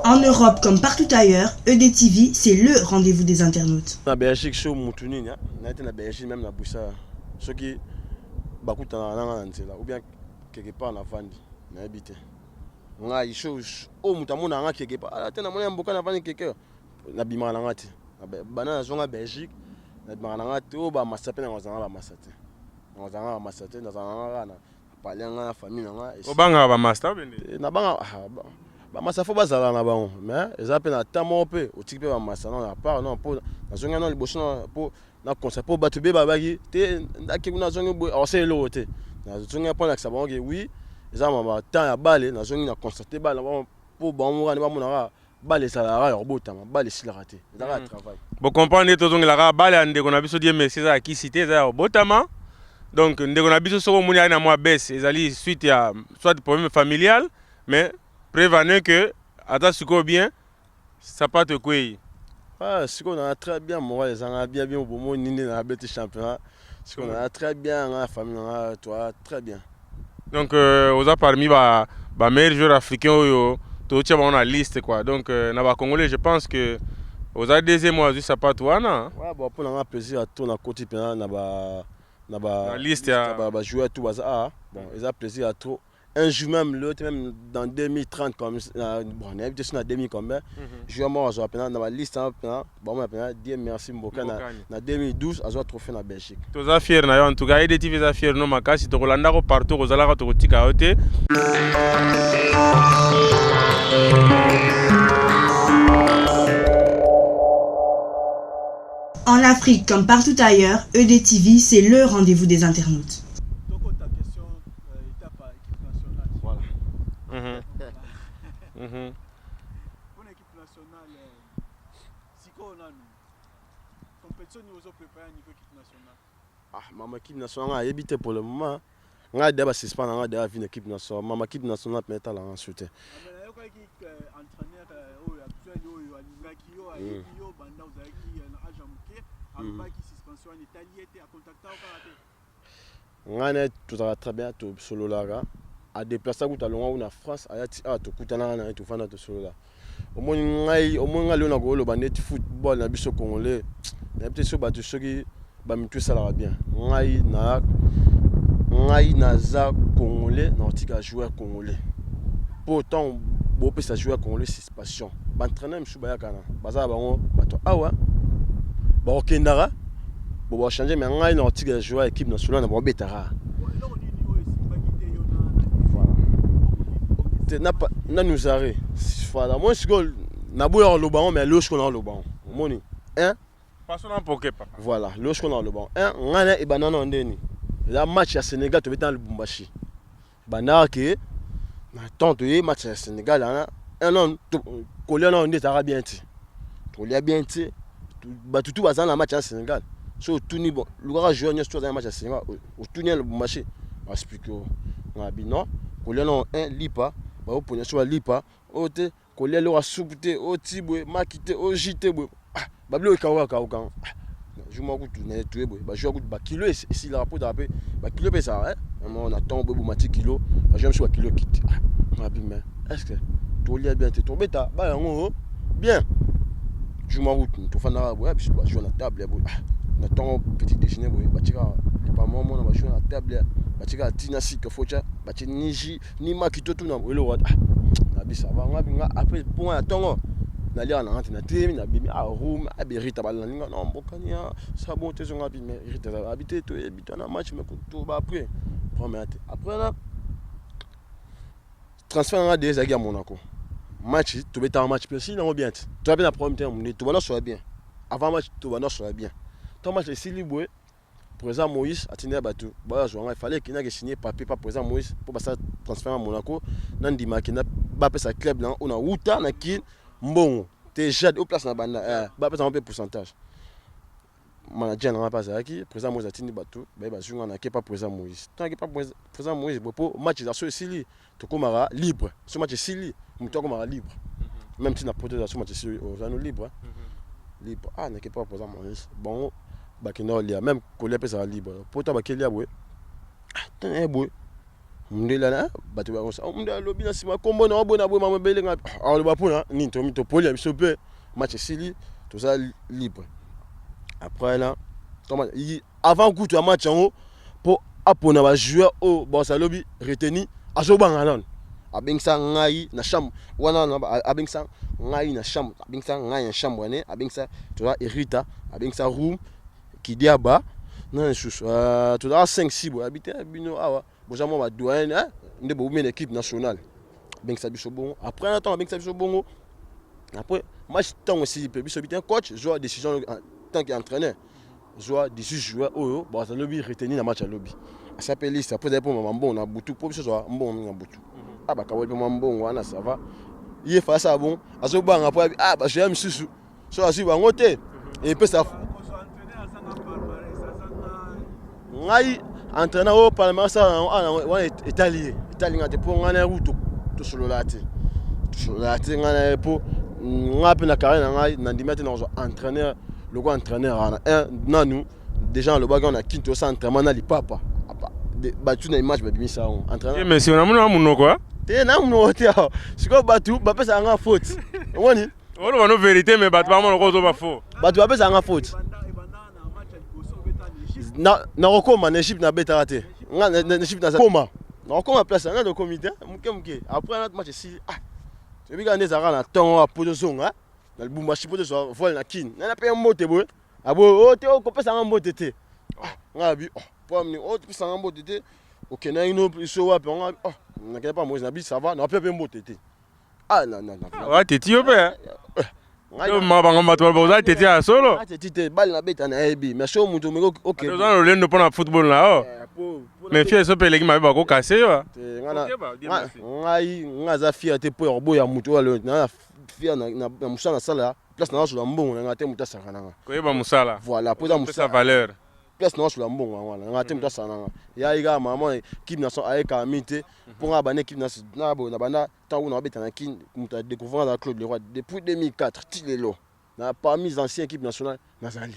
En Europe comme partout ailleurs, EDTV, c'est le rendez-vous des internautes. Na Belgique so mutu nini naye te. Na Belgique même, na Bruxelles, soki bakutanaka nanga na nzela ou bien quelque part navandi, nayebi te. Ngai so oyo moto amonaka nga quelque part, ala te, namoni ya mboka navandi quelque, nabimaka na nga te. Bana nazonga Belgique, nabimaka na nga te. Oyo bamasa mpe nanga kozala nga bamasa te, nazala nga bamasa te. Nazala nga kaka na pale nga na famille na nga. Obangaka bamasta obende? Nabanga bamasa, faut bazala na bango, mais eza mpe na temps moko mpe otiki mpe bamasa non na part non, mpo nazongi nano liboso mpo na conseil, mpo bato be babaki te. Ndaki kuna, nazongi boye, aosala eloko te. Nazongi mpo nakisa bango ke oui, eza ma temps ya bale. Nazongi na constate bale mpo bango moko wana bamonaka bale ezalaka ya kobotama, bale esilaka te, ezalaka ya travail. Bocomprendre nde tozongelaka bale ya ndeko na biso Dieu merci. Eza ya kisi te, eza ya kobotama. Donc ndeko na biso, soki omoni ali na mwa baisse, ezali suite ya soit problème familial, mais prévenez que ata sikoyo bien, sapato ekwei. Ah, sikoyo nanga très bien, moral ezanga bien bien. Bomoni nde na beti championnat, sikoyo nanga très bien, nga na famille nanga toa très bien. Donc oza parmi ba meilleurs joueurs africains oyo totia bango na liste quoi. Donc na bacongolais, je pense que oza deuxième oyo azwi sapato wana. Ouais, bon, mpo nanga plaisir ato nakoti mpena na ba Na liste ya bajoueur tout baza. Ah bon, eza plaisir ya trop. Un jour même, l'autre même dans 2030 comme bon, nayebi te so na 2000 combien, joueur moko azwa mpena na baliste mpena bamona mpena Dieu merci Mboka na 2012 azwa trophée na Belgique. Toza fier na yo. En tout cas, EDTV eza fier no makasi. Tokolandako partout, kozalaka, tokotika yo te. En Afrique comme partout ailleurs, EDTV, c'est le rendez-vous des internautes. Tokota question étape ya équipe nationale. Voilà. Mpona équipe nationale, sikoyo nanu compétition nini ozoprépare niveau équipe nationale? Ah, mama, équipe nationale nga ayebi te. Pour le moment ngai deya basuspend na ngai deya vi na équipe nationale. Mama, équipe nationale mpe etalanga su te. Mais nayokaki entraîneur oyo actuel oyo alingaki yo, ayebi yo banda ozalaki na age ya moke, alobaki suspension wana etali ye te. Acontacta yo kaka te? Ngai na ye tozalaka très bien, tosololaka. Adéplace kuta, alongwa kuna France, aya ti awa, tokutanaka na ye, tofanda, tosolola. Omoni ngai, omoni ngai lelo nakoloba neti football na biso congolais, nayebi te so bato soki bamitu esalaka bien. Ngai na ngai naza congolais, nakotika joueur congolais mpo ntango bopesa joueur congolais suspension, baentraîneur mosusu bayaka na baza na bango bato awa bakokendaka bo bachange, mais ngai nakotika joueur équipe nationale na bakobetaka. Eloko nini oyo esimbaki te yo na Voilà te na nuzare. Voilà, moi sikoyo naboya koloba ngo, mais lelo sikoyo nakoloba ngo. Omoni un Façon na mpoke papa. Voilà, lelo sikoyo nakoloba ngo. Un, ngai na ebanda na ndeni eza match ya Sénégal, tobeta na Lubumbashi. Ebandaka ke na temps toye match ya Sénégal wana, un an kolia nano nde ezalaka bien te, tolia bien te. Bato tu baza na match ya Sénégal, so otuni, bon, lukaka joueur nyonso to aza na match ya Sénégal, otuni ya Lubumbashi, baexplique o nga bino kolia nano un lipa, baoponya so balipa oyo te, kolia eloko ya supu te, oyo ti boye maki te, oyo jus te boye. Ah, babiloko ekauka kauka. Ah, jour moko kutu na toye boye, bajoueur kutu bakilo esilaka mpo ezala mpe bakilo mpe ezala moko na ntongo boye, bomati kilo, bajoueur mosusu bakilo ekiti. Ah, ngabi, mais est ce que Tolia bien te, tobeta ba yango bien. Jour moko tofandaka boye, biso bajoueur na table boye, ah, na ntongo petit déjeuner boye, batikaka lipa moko na bajoueur na table, batikaka ntina sika fotya, batie ni jus ni maki to tuna eloko. Ah, na bisa banga binga après mpo na ntongo naliaka na nga te, natelemi, nabimi, ah, room aberita balandi nga na mbokani ya sa bon te, zonga bi. Mais Rita abi te, toyebi to na match, mais toba après problème te. Après na transfert na nga de ezalaki ya Monaco, match tobetaka match mpe esili nango bien te, toza mpe na problème te ya monene, tobanda soya bien avant match, tobanda soya bien. Ntango match esili boye, président Moïse atindela bato baya zwa ngai, fallait ekendaki signer papier pa président Moïse mpo basala transfert na Monaco. Nandima akenda, bapesa club na oyo nauta na Kine mbongo te, jade o place na banda, bapesa yango mpe pourcentage. Manager na nga mpe azalaki président Moïse, atindi bato baye bazwi nga, nake pa président Moïse. Ntango ake pa président Moïse boye, mpo match eza so esili, tokomaka libre. So match esili, moto akomaka libre, même ntina poto eza so match esili, oza no libre, libre. Ah, nake pa président Moïse, bango bakenda kolia, même kolia mpe ezala libre po ta bakelia boye. Tana ye boye, mundele ana bato bakosa, mundele alobi na nsima kombo na boye na boye, mama ebele nga aloba mpona nini? Tomi topolia biso mpe match esili, toza libre. Après na avant kutu ya match yango, mpo apona bajoueur oyo baosa alobi retenu, azobanga nano, abengisa ngai na chambre wana, abengisa ngai na chambre, abengisa ngai na chambre wane, abengisa toza Erita, abengisa Room Kidiaba na lisusu, tozalaka 5 6 boye. Abi te, bino awa boza mwa badoyen nde boumi na équipe nationale. Abengisa biso bongo. Après na ntango abengisa biso bongo, après match, ntango esili mpe biso bi te, coach zwa décision en tant qu'entraîneur, zwa 18 joueurs oyo baza lobi retenir na match ya lobi. Asa mpe liste. Après ezali mpo mama mbongo na butu, mpo biso zwa mbongo mingi na butu. Ah, bakaboli mpe mwa mbongo wana, ça va. Ye fa asala bon, azobanga mpo ah, bajoueur misusu so azwi bango te, epesa ngai entraîneur oyo parlement asala wana etali ye, etali nga te, mpo ngai na ye kutu tosolola te, tosolola te ngai na ye, mpo ngai mpe na carrière na ngai nandimi te nakozwa entraîneur lokola entraîneur wana. Un nanu déjà nalobaki wana kini, tosala entraînement na lipapa, batu na image babimisa yango. Entraîneur mais si onamoni wa monoko. Te, na monoko te. Awa sikoyo bato bapesaka nga faute, omoni. Oloba no vérité, mais bato bamona ko ozoba faux. Bato bapesaka nga faute. Nakokoma na Egypte, nabetaka te nga na Egypte, nakoma, nakokoma place nga tokomi te moke moke. Après na match esili, ah, toyebi kaka nde ezalaka na ntongo po tozonga na Lubumbashi, po tozwa vol na Kine. Nana mpe mbote boye, aboye o te, okopesanga mbote te. Nga abi po mini o topesanga mbote te, okendaki no biso wapi? Nga oh, nakende pa Moïse, nabi ça va, nape mpe mbote te. Ah, na na na wa teti yo mpe ma bango bato oza teti ya solo. Teti te, bale nabeta nayebi, mais so moto omeki oza na lolendo mpona football na yo, mais fier so mpe eleki mabe, bakokase yo. Ngai ngai aza fier te mpo ya koboya moto oyo na fier na mosala nasala, place na nasola mbongo na ngai te, moto asaka na nga. Koyeba mosala. Voilà, mpo eza mosala valeur. Place na nasola mbongo yango wana, ngai te moto asaka na nga. Yai kaka mama équipe nationale ayekaka mi te, mpo ngai banda équipe nationale boye, na banda ntango na babeta na Kine, moto adécouvrir aza Claude Leroy depuis 2004 ti lelo. Na parmi les anciens équipe nationale nazali,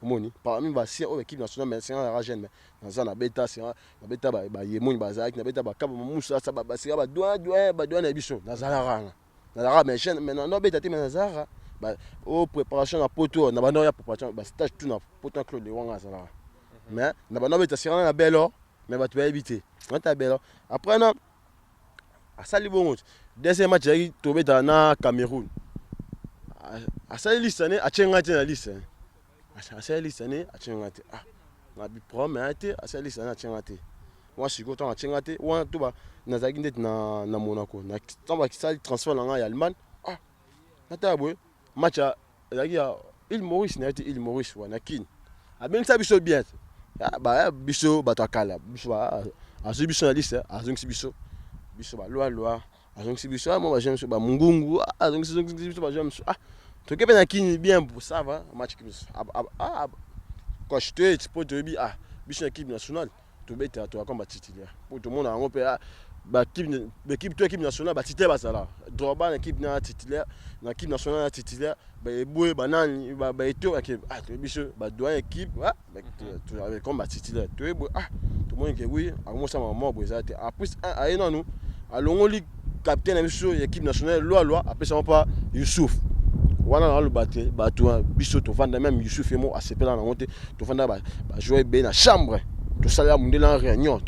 omoni, parmi baancien oyo équipe nationale, mais singa nazalaka jeune, mais naza nabeta, singa nabeta bayemoni bazalaki, nabeta bakaba mamusu asa basinga badoyen doyen badoyen na biso, nazalaka wana, nazalaka mais jeune, mais nabeta te, mais nazalaka o préparation na poto, na banda ya préparation, bastage tout na poto na Claude Leroy nga azalaka, mais na banda obeta singa na belo, mais bato bayebi te nata belo. Après na asali bongo, deuxième match ezalaki tobetaka na Cameroun, asali liste ne, atie ngai te na liste. Asali liste ne, atie ngai te. Ah, nabi problème aya te. Asali liste ne, atie ngai te. Mwa sikoyo ntango atie ngai te wana to nazalaki ndeti na Monaco, ntango basali transfert na ngai ya Allemagne. Ah, natala boye, match ezalaki ya Île Maurice, naye te Île Maurice wana Kine, abengisa biso bien biso bato ya kala, biso azwi biso na liste, azongisi biso, biso balwalwa, azongisi biso mwa bajeune biso bamungungu, azongisi biso bajeune biso. Ah, toke mpe na Kini bien, ça va, match coach te po toyebi, ah, biso na équipe nationale tobetaka, toyaka batitulaire, po tomona yango mpe baéquipe to équipe nationale batitulaire bazala Drogba na équipe na titulaire, na équipe nationale na titulaire, baeboye banani baeto. Ah, toyebi biso badoyen équipe comme batitulaire, toyebi. Ah, tomoni ke oui, akomosala mwa boye eza te. Apres aye nanu alongoli. Capitaine na biso ya équipe nationale Lwalwa apesa yango mpa Youssouf. Wana naloba te bato biso tovanda, même Youssouf ye moko asepela nango te. Tovanda, bajoueur ebele na chambre, tosalela mondele na réunion,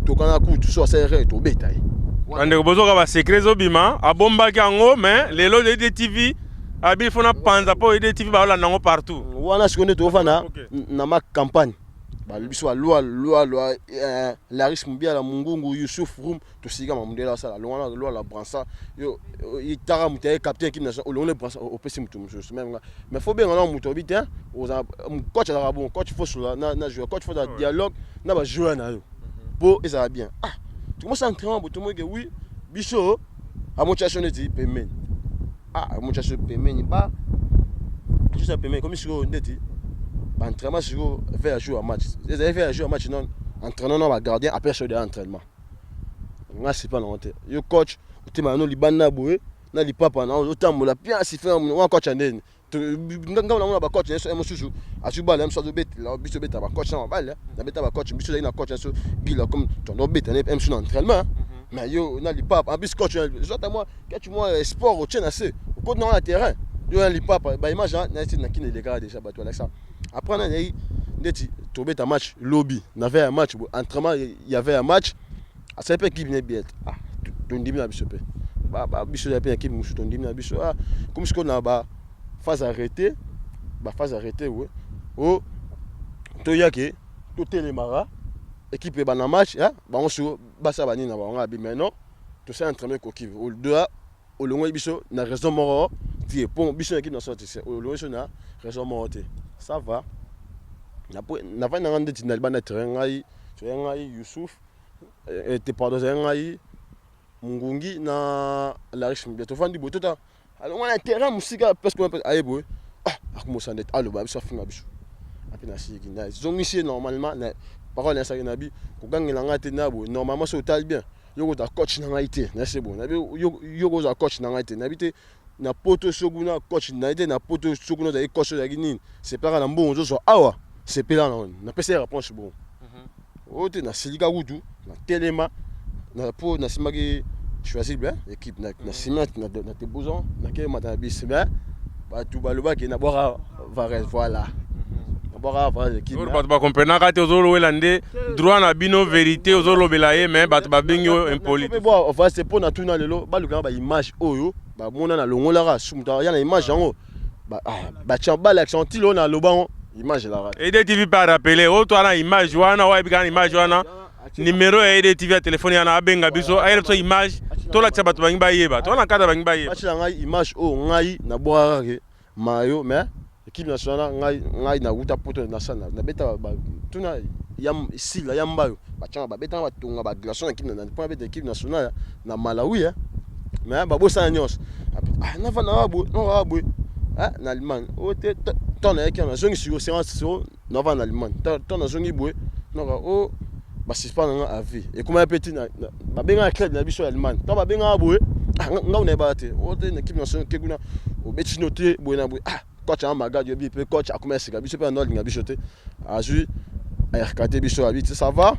tokana kutu so asali erreur, tobeta ye. Bandeko, bozoka basecret ezobima. Abombaki yango, mais lelo EDTV abi fo na panza mpo EDTV baolanda yango partout. Wana sikoyo nde tofanda na ma campagne, biso balwa lwa lwa, Laris Mubiala, Mungungu, Yusuf Roum, tosika mamundele asala longwana lwa la Bransa. Yo itaka moto aye capitaine équipe nationale, olongoli Bransa, opesi moto mosusu même nga. Mais faut benga na moto obi te, oza coach, azalaka bon coach, faut sola na joueur. Coach faut dialogue na bajoueur na yo mpo ezala bien. Ah, tokomosa entraînement bo, tomoki oui, biso amotia neti pembeni, ah, amotia so pembeni, ba biso pembeni komi sikoyo ndeti baentraînement sikoyo vers ya jour ya match, ezali vers ya jour ya match. Non, entraînement na bagardien, après so de entraînement nga sipa nango te. Yo coach otema no libanda boye na lipapa na otambola bien, sifa wana coach ya ndeni? Nga namona bacoach nyonso mosusu azwi bale, mosusu azobetela biso, obeta bacoach na mabale, nabeta bacoach biso, ozali na coach nyonso gila comme tondo obeta ne mosusu na entraînement. Mais yo na lipapa, en plus coach zwata mwa kati mwa sport otie na se, okoti nango na terrain, yo na lipapa. Baimage nayeti na kini elekaka déjà, bato balakisa. Après na nayi ndeti tobeta match lobi na veille ya match, entraînement ya veille ya match, asali mpe équipe ne bien. Ah, tondimi na biso mpe biso mpe na équipe mosusu, tondimi na biso. Ah, komi sikoyo na ba phase arrêté, baphase arrêté we o toyake totelemaka équipe ebanda match. Bango sikoyo basala banini na bango abi. Mais non, tosala entraînement ekoki au-delà, olongoli biso na raison moko te, mpo biso na équipe nationale te, olongoli biso na raison moko te. Ça va, navandi nanga ndeti na libanda terrain, ngai toya, ngai Youssouf te, pardon, ezali ngai Ngungi na Laris Mbia. Tovandi boye, tota alongwa na terrain mosika presque aye boye. Ah, akomosa ndeti aloba biso, afinga biso ape na siki na zongisi ye normalement na parole nayesaki na bi kogangela ngai te na boye. Normalement so otali bien, yo kozala coach na ngai te, nayese boye nabi yo kozala coach na ngai te, nayebi te na poto so kuna coach na ye te, na poto so kuna ozalaki coach, ozalaki nini, sepelaka na mbongo ozozwa awa, sepela na wana. Napesa ye réponse bongo oyo te, nasilika kutu, natelema mpo nasimbaki choisir bien équipe na nsima na tebozon, nakemata na bisi. Mais bato balobaki nabwaka Varese, voilà, nabwaka Varese équipe. Bato bakomprenaka te, ozolowela nde droit na bino, vérité ozolobela ye, mais bato babengi yo impoli. Varese mpo na tuna lelo balukaka baimage oyo bamona nalongolaka su moto aya na image yango, batia balakisa ntili oyo nalobango, image elaka. EDTV mpe arappeler oyo to ana image wana, oyo ayebi kaka na image wana, numéro ya EDTV ya telefone wana, abenga biso, ayela biso image, tolakisa bato bangi bayeba, towana kata bangi bayeba. Batiela ngai image oyo ngai nabwakaka ke mayo. Mais équipe nationale, ngai nawuta poto, nasala nabeta tuna ya sila ya mbayo, batianga babetanga batonga baglaçon na équipe mpo nabeta équipe nationale na Malawi. Mais babosana nyonso. Navanda wa boye, nawa boye na Allemagne oyo te. Ntango nayaki wana, nazongi sikoyo séance, sikoyo navanda na Allemagne. Ntango nazongi boye, noka o basuspendre nga à vie. Ekomaki mpe ntina babengaka club na biso ya Allemagne. Ntango babengaka boye, ngai nayebaka te o te na équipe nationale ke kuna obeti no te boye na boye. Ah, coach anga Magadi oyebi mpe coach akoma ya sika, biso mpe ando alinga biso te, azwi ayarka biso, abi te ça va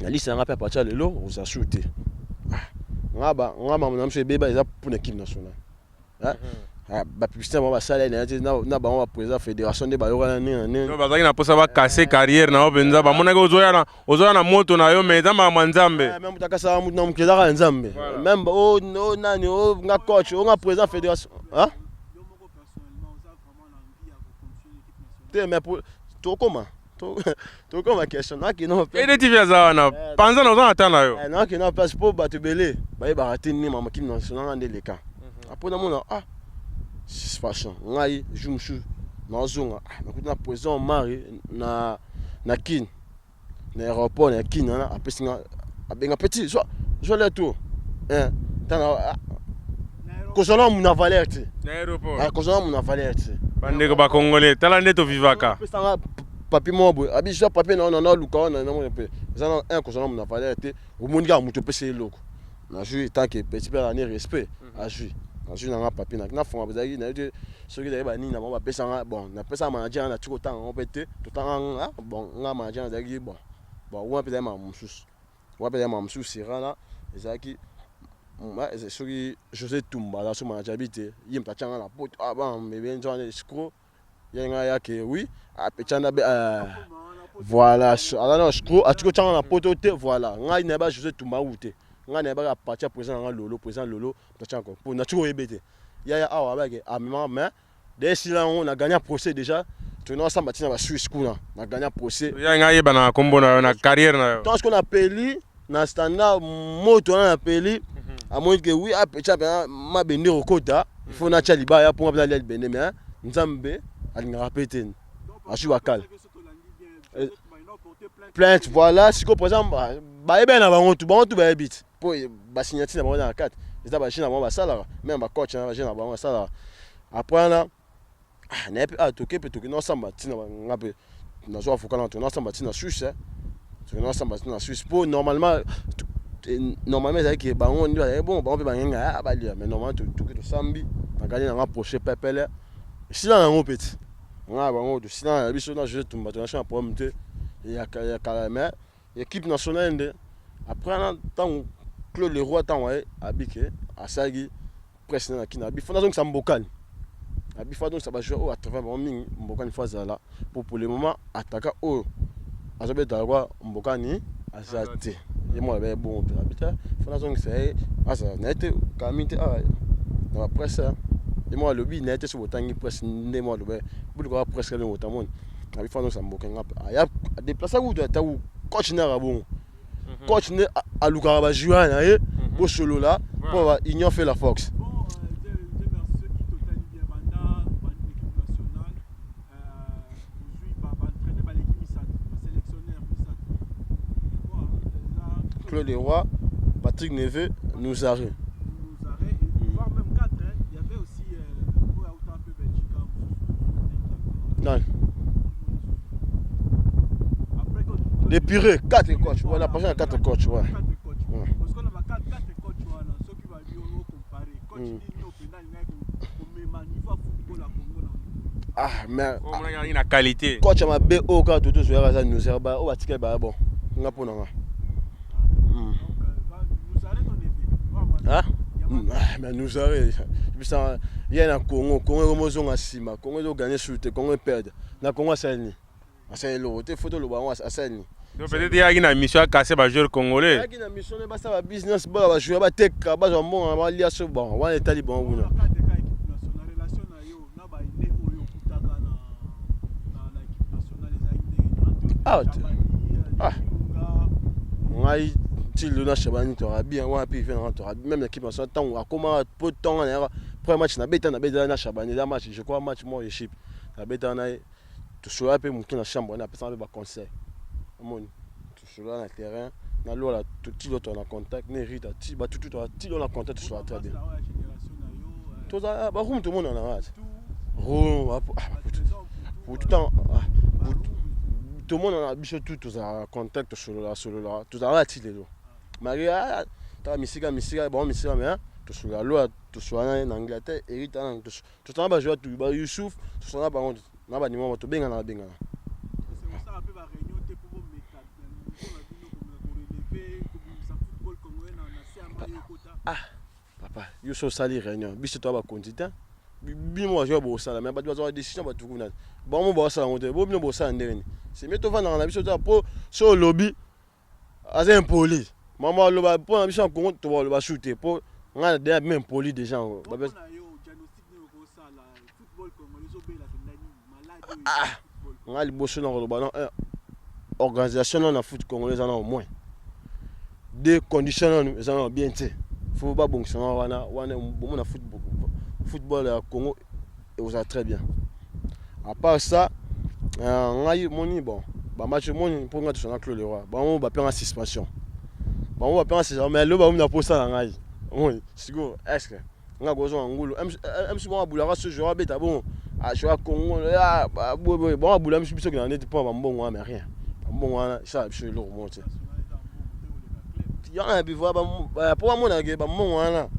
na liste nanga mpe à partir ya lelo oza su te. Nga nga makambo na biso ebeba eza mpona équipe nationale, bapublicité bango basala na te na bango baprésident fédération nde bayokana nini na nini. Bazalaki na mposa bacasser carrière na yo mpenza, bamonaki ozoya na moto na yo, mais eza makambo ya Nzambe. Même moto akasaka moto na mokili ezaka ya Nzambe. Même o nani o nga coach o nga président fédération te. Mais tokoma tokoma question nakino. EDTV aza wana panza na oza na ta na yo. Nakino place mpo bato ebele bayebaka te nini mama équipe nationale nga nde eleka. Apres namona ah suspension, ngai jour mosusu nazonga, nakuti na président Mari na Kine, na aéroport na Kine wana, apesi nga, abenga petit, zwa zwa le tour tana kozala na valeur te. Na aéroport. Kozala na valeur te. Bandeko bakongolais, tala nde tovivaka. Apesanga papier moko boye, abi zwa papier na wana, naluka wana, namona mpe eza na un kozala na valeur te. Omoni kaka moto opesa eloko, nazwi tant que petit mpe azala respect, azwi nanga papier nafonga ezalaki nayebi te soki ezalaki banini na bango bapesanga. Bon, napesaka manager na tiki kotanga yango mpe te, totanga nga. Bon, nga manager nazalaki bon wana mpe ezalaki makambo mosusu, wana mpe ezalaki makambo mosusu. Sirana ezalaki Soki José Tumba aza so manager abi te, ye moto atia nga na poto. Ah bana bebe nzo wana escroc. Ye nga ya ke oui, apecha na be voilà, aza na escroc, atiki otia nga na poto te, voilà. Ngai na ba José Tumba ou te. Ngai na ba partir président nga Lolo, président Lolo, moto atia nga po na tiko yebe te. Ya ya awa ba ke amema mais de esila yango na gagner procès déjà. Tokenda osamba ntina ba Suisse kuna na gagner procès. Ya ngai yeba na kombo na yo na carrière na yo. Tant qu'on appeli na standard moto wana na peli amoni ke oui, apecha mpenza mabende okota, il faut natya libaya mpo nga mpenza alia libende, mais Nzambe alingaka mpe te, azwi bakala plainte, voilà. Sikoyo par exemple bayebi na bango tu, bango tu bayebi te mpo basignature na bango na kati eza baje na bango basalaka, même bacoach na baje na bango basalaka. Après wana naye mpe toke mpe toke nasamba ntina nga mpe nazwa avocat na toke nasamba ntina Suisse, toke nasamba ntina Suisse mpo normalement ezalaki bango nde bazalaki bon, bango mpe bangenga balia, mais normalement toke tosambi, nagani nanga procès pepele esila nango mpe ti nga bango tosila na biso na José Tumba, tonasi na problème te ya kala. Mais équipe nationale nde après wana, ntango Claude Leroy, ntango aye abike asalaki presse na kina, abi faut nazongisa Mbokani, abi faut azongisa bajoueur oyo atravers bango mingi. Mbokani faut azala po pour le moment ataka oyo azobetaka kwa Mbokani aza te, ye moko abe bongo mpe abi te, faut nazongisa ye azala na ye te kami te awa na bapresse. Ye moko alobi na ye te, so botangi presse nde moko alobi boluka presse kali botamoni, abi faut azongisa Mbokani. Nga aya adeplace kutu ata coach naka bongo, coach nde alukaka bajoueur na ye bosolola mpo ba union fait la force. Bon, Dieu merci, soki totali bien banda bandi l'équipe nationale, ozwi baentraîneur baleki misato, basélectionneur misato. Claude Leroy, Patrick Neveu, Nouzaret. Nouzaret, et voire même quatre, hein. Il y avait aussi oyo auta mpe Belgique. Non. Après, Les purées, quatre coachs. Ouais, on a passé à quatre coachs. Ouais. Quatre coachs. Parce qu'on a quatre coachs wana, soki babi ocompare coach nini openda alingaki komema niveau ya football ya Congo na Ah, mais omonaki na qualité? Coach ya mabe oyo kaka toto ozoyaka aza Nouzaret, ba oyo batikali baya bon nga mpo na nga. Nouzaret to Neveu? Ah, mais Nouzaret bisa ye na Congo, Congo ekomozonga nsima, Congo ezoganye sur te, Congo eperdre na Congo, asali nini? Asali eloko te, faut toloba yango, asali nini? Donc peut-être eyaki na mission akase bajoueur congolais. Ayaki na mission ne basala babusiness, bola bajoueur bateka, bazwa mbongo na balia so, bon wana etali bango kuna. Cadre équipe nationale, relation na yo na baine oyo okutaka na équipe nationale ezalaki ndenge? Ah, ah. Ngai ti lelo na Shabani toka bien wana mpe ve nanga toka même na équipe nationale. Ntango akoma po ntongo na yaka premier match nabeta na Shabani, eza match, je crois match moko Égypte, nabeta na ye, tosolola mpe moke na chambre wana, apesanga mpe baconseil, omoni tosolola na terrain na lola ti lo toa na contact ne Rita ti batutu toa ti lo na contact, tosolola très bien, toza barume tomonana nga te rum butu ntango tomonana biso tu tozalaka contact, tosolola solola, tozalaka ti lelo malgré tala misika misika bango misika, mais tosolola lola, tosolola na Angleterre Erita, tosala bajoueur tu ba Youssouf, tosala bango na banimo tobengana babengana. Osala mpe baréunion te mpo bomeka niveau na bino komeka korelever, kobimisa football congolais na se ya mai ekota? Ah papa, yo so osali réunion, biso toya bakonzi te, bino bazwa bosala, mais bato bazwaka décision, bato kuna bango bosala yango te, bo bino bosala ndenge nini? C'est mieux tovandaka na biso ta mpo so olobi aza impoli, mama aloba mpo na biso na Congo tobaloba su te mpo ngai na deya bima impoli déjà yango. Mpo na yo, diagnostic nini okosala? Football congolais ezobela mpenza nini, maladi oyo? Ah, football ngai liboso na koloba na un, organisation nano na foot congolais eza nano moins, deux, condition nano eza nano bien te, faut babongisa nano wana wana, bomona football ya Congo ekozala très bien. À part ça, ngai moni bon bamatch moni mpo ngai tosana Claude Leroy, bango bapenga suspension, bango bapenga suspension, mais lelo bakomi na posa na ngai, omoni sikoyo est ce que ngai kozonga ngulu mc bongo abulaka so joueur abeta bongo joueur Congo boye bongo abula miso biso okenda neti mpo bambongo wana, mais rien, bambongo wana esala biso eloko moko te. Yango na bivoa mpo bamonake bambongo wana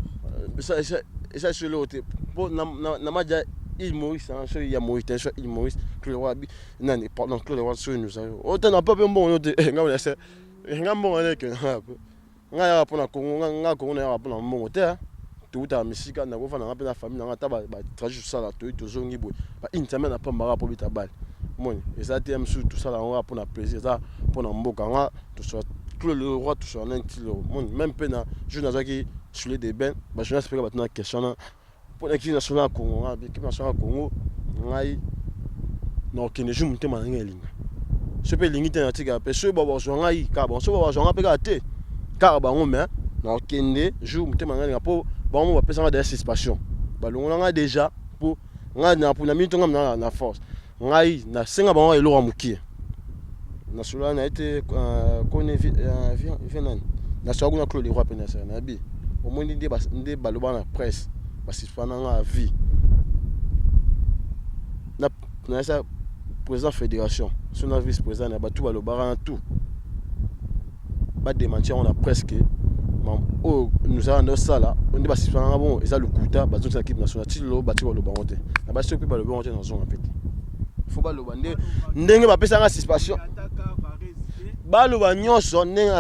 esa biso eloko te, mpo na maja île Maurice, soki ya Mauritanie, so île Maurice, Claude Leroy abi nani, pardon, Claude Leroy soki nous ayo ote na mpe mbongo yo te, ngai nase nga mbongo wana ekende nga mpe. Ngai yaka mpo na Congo, ngai ngai Congo nayaka mpo na mbongo te. Hein. Towutaka misika, nakofanda ngai mpe na famille na ngai, ata ba, ba trajet tosala, toyi tozongi boye. Ba une semaine na pamba kaka mpo beta balle. Omoni, eza te mosusu tosala yango kaka mpo na plaisir, eza mpo na mboka. Nga tosala tout le roi tosala na ti lelo. Omoni, même mpe na jour nazwaki soulier de bain, ba journaliste mpe batuna question na mpo na équipe nationale ya Congo, ngai équipe nationale ya Congo, ngai nakokende jour motema na ngai elinga. Soki mpe elingi te natika mpe soki bazwa ngai kaka bango, soki bazwa ngai mpe kaka te kaka bango, mais nakokende jour motema na ngai elinga mpo bango mo bapesa ngai deja suspension, balongola ngai deja mpo ngai na na minute ngai na na force ngai nasenga bango eloko ya mokie. Nasolola na ye te kone vie nani nasola kuna Claude Leroy mpe nasala nayebi omoni nde nde baloba na presse basuspenda nga vie na nayesa président fédération so na vice président na bato balobaka na tout badémentir yango na presse ke oyo nozala nde osala nde basuspenda nga bongo eza lokuta. Bazongisa équipe nationale ti lelo bati baloba yango te. Na basi soki mpe balobi yango te, nazonga mpe te. Fo baloba nde ndenge bapesanga suspension, baloba nyonso ndenge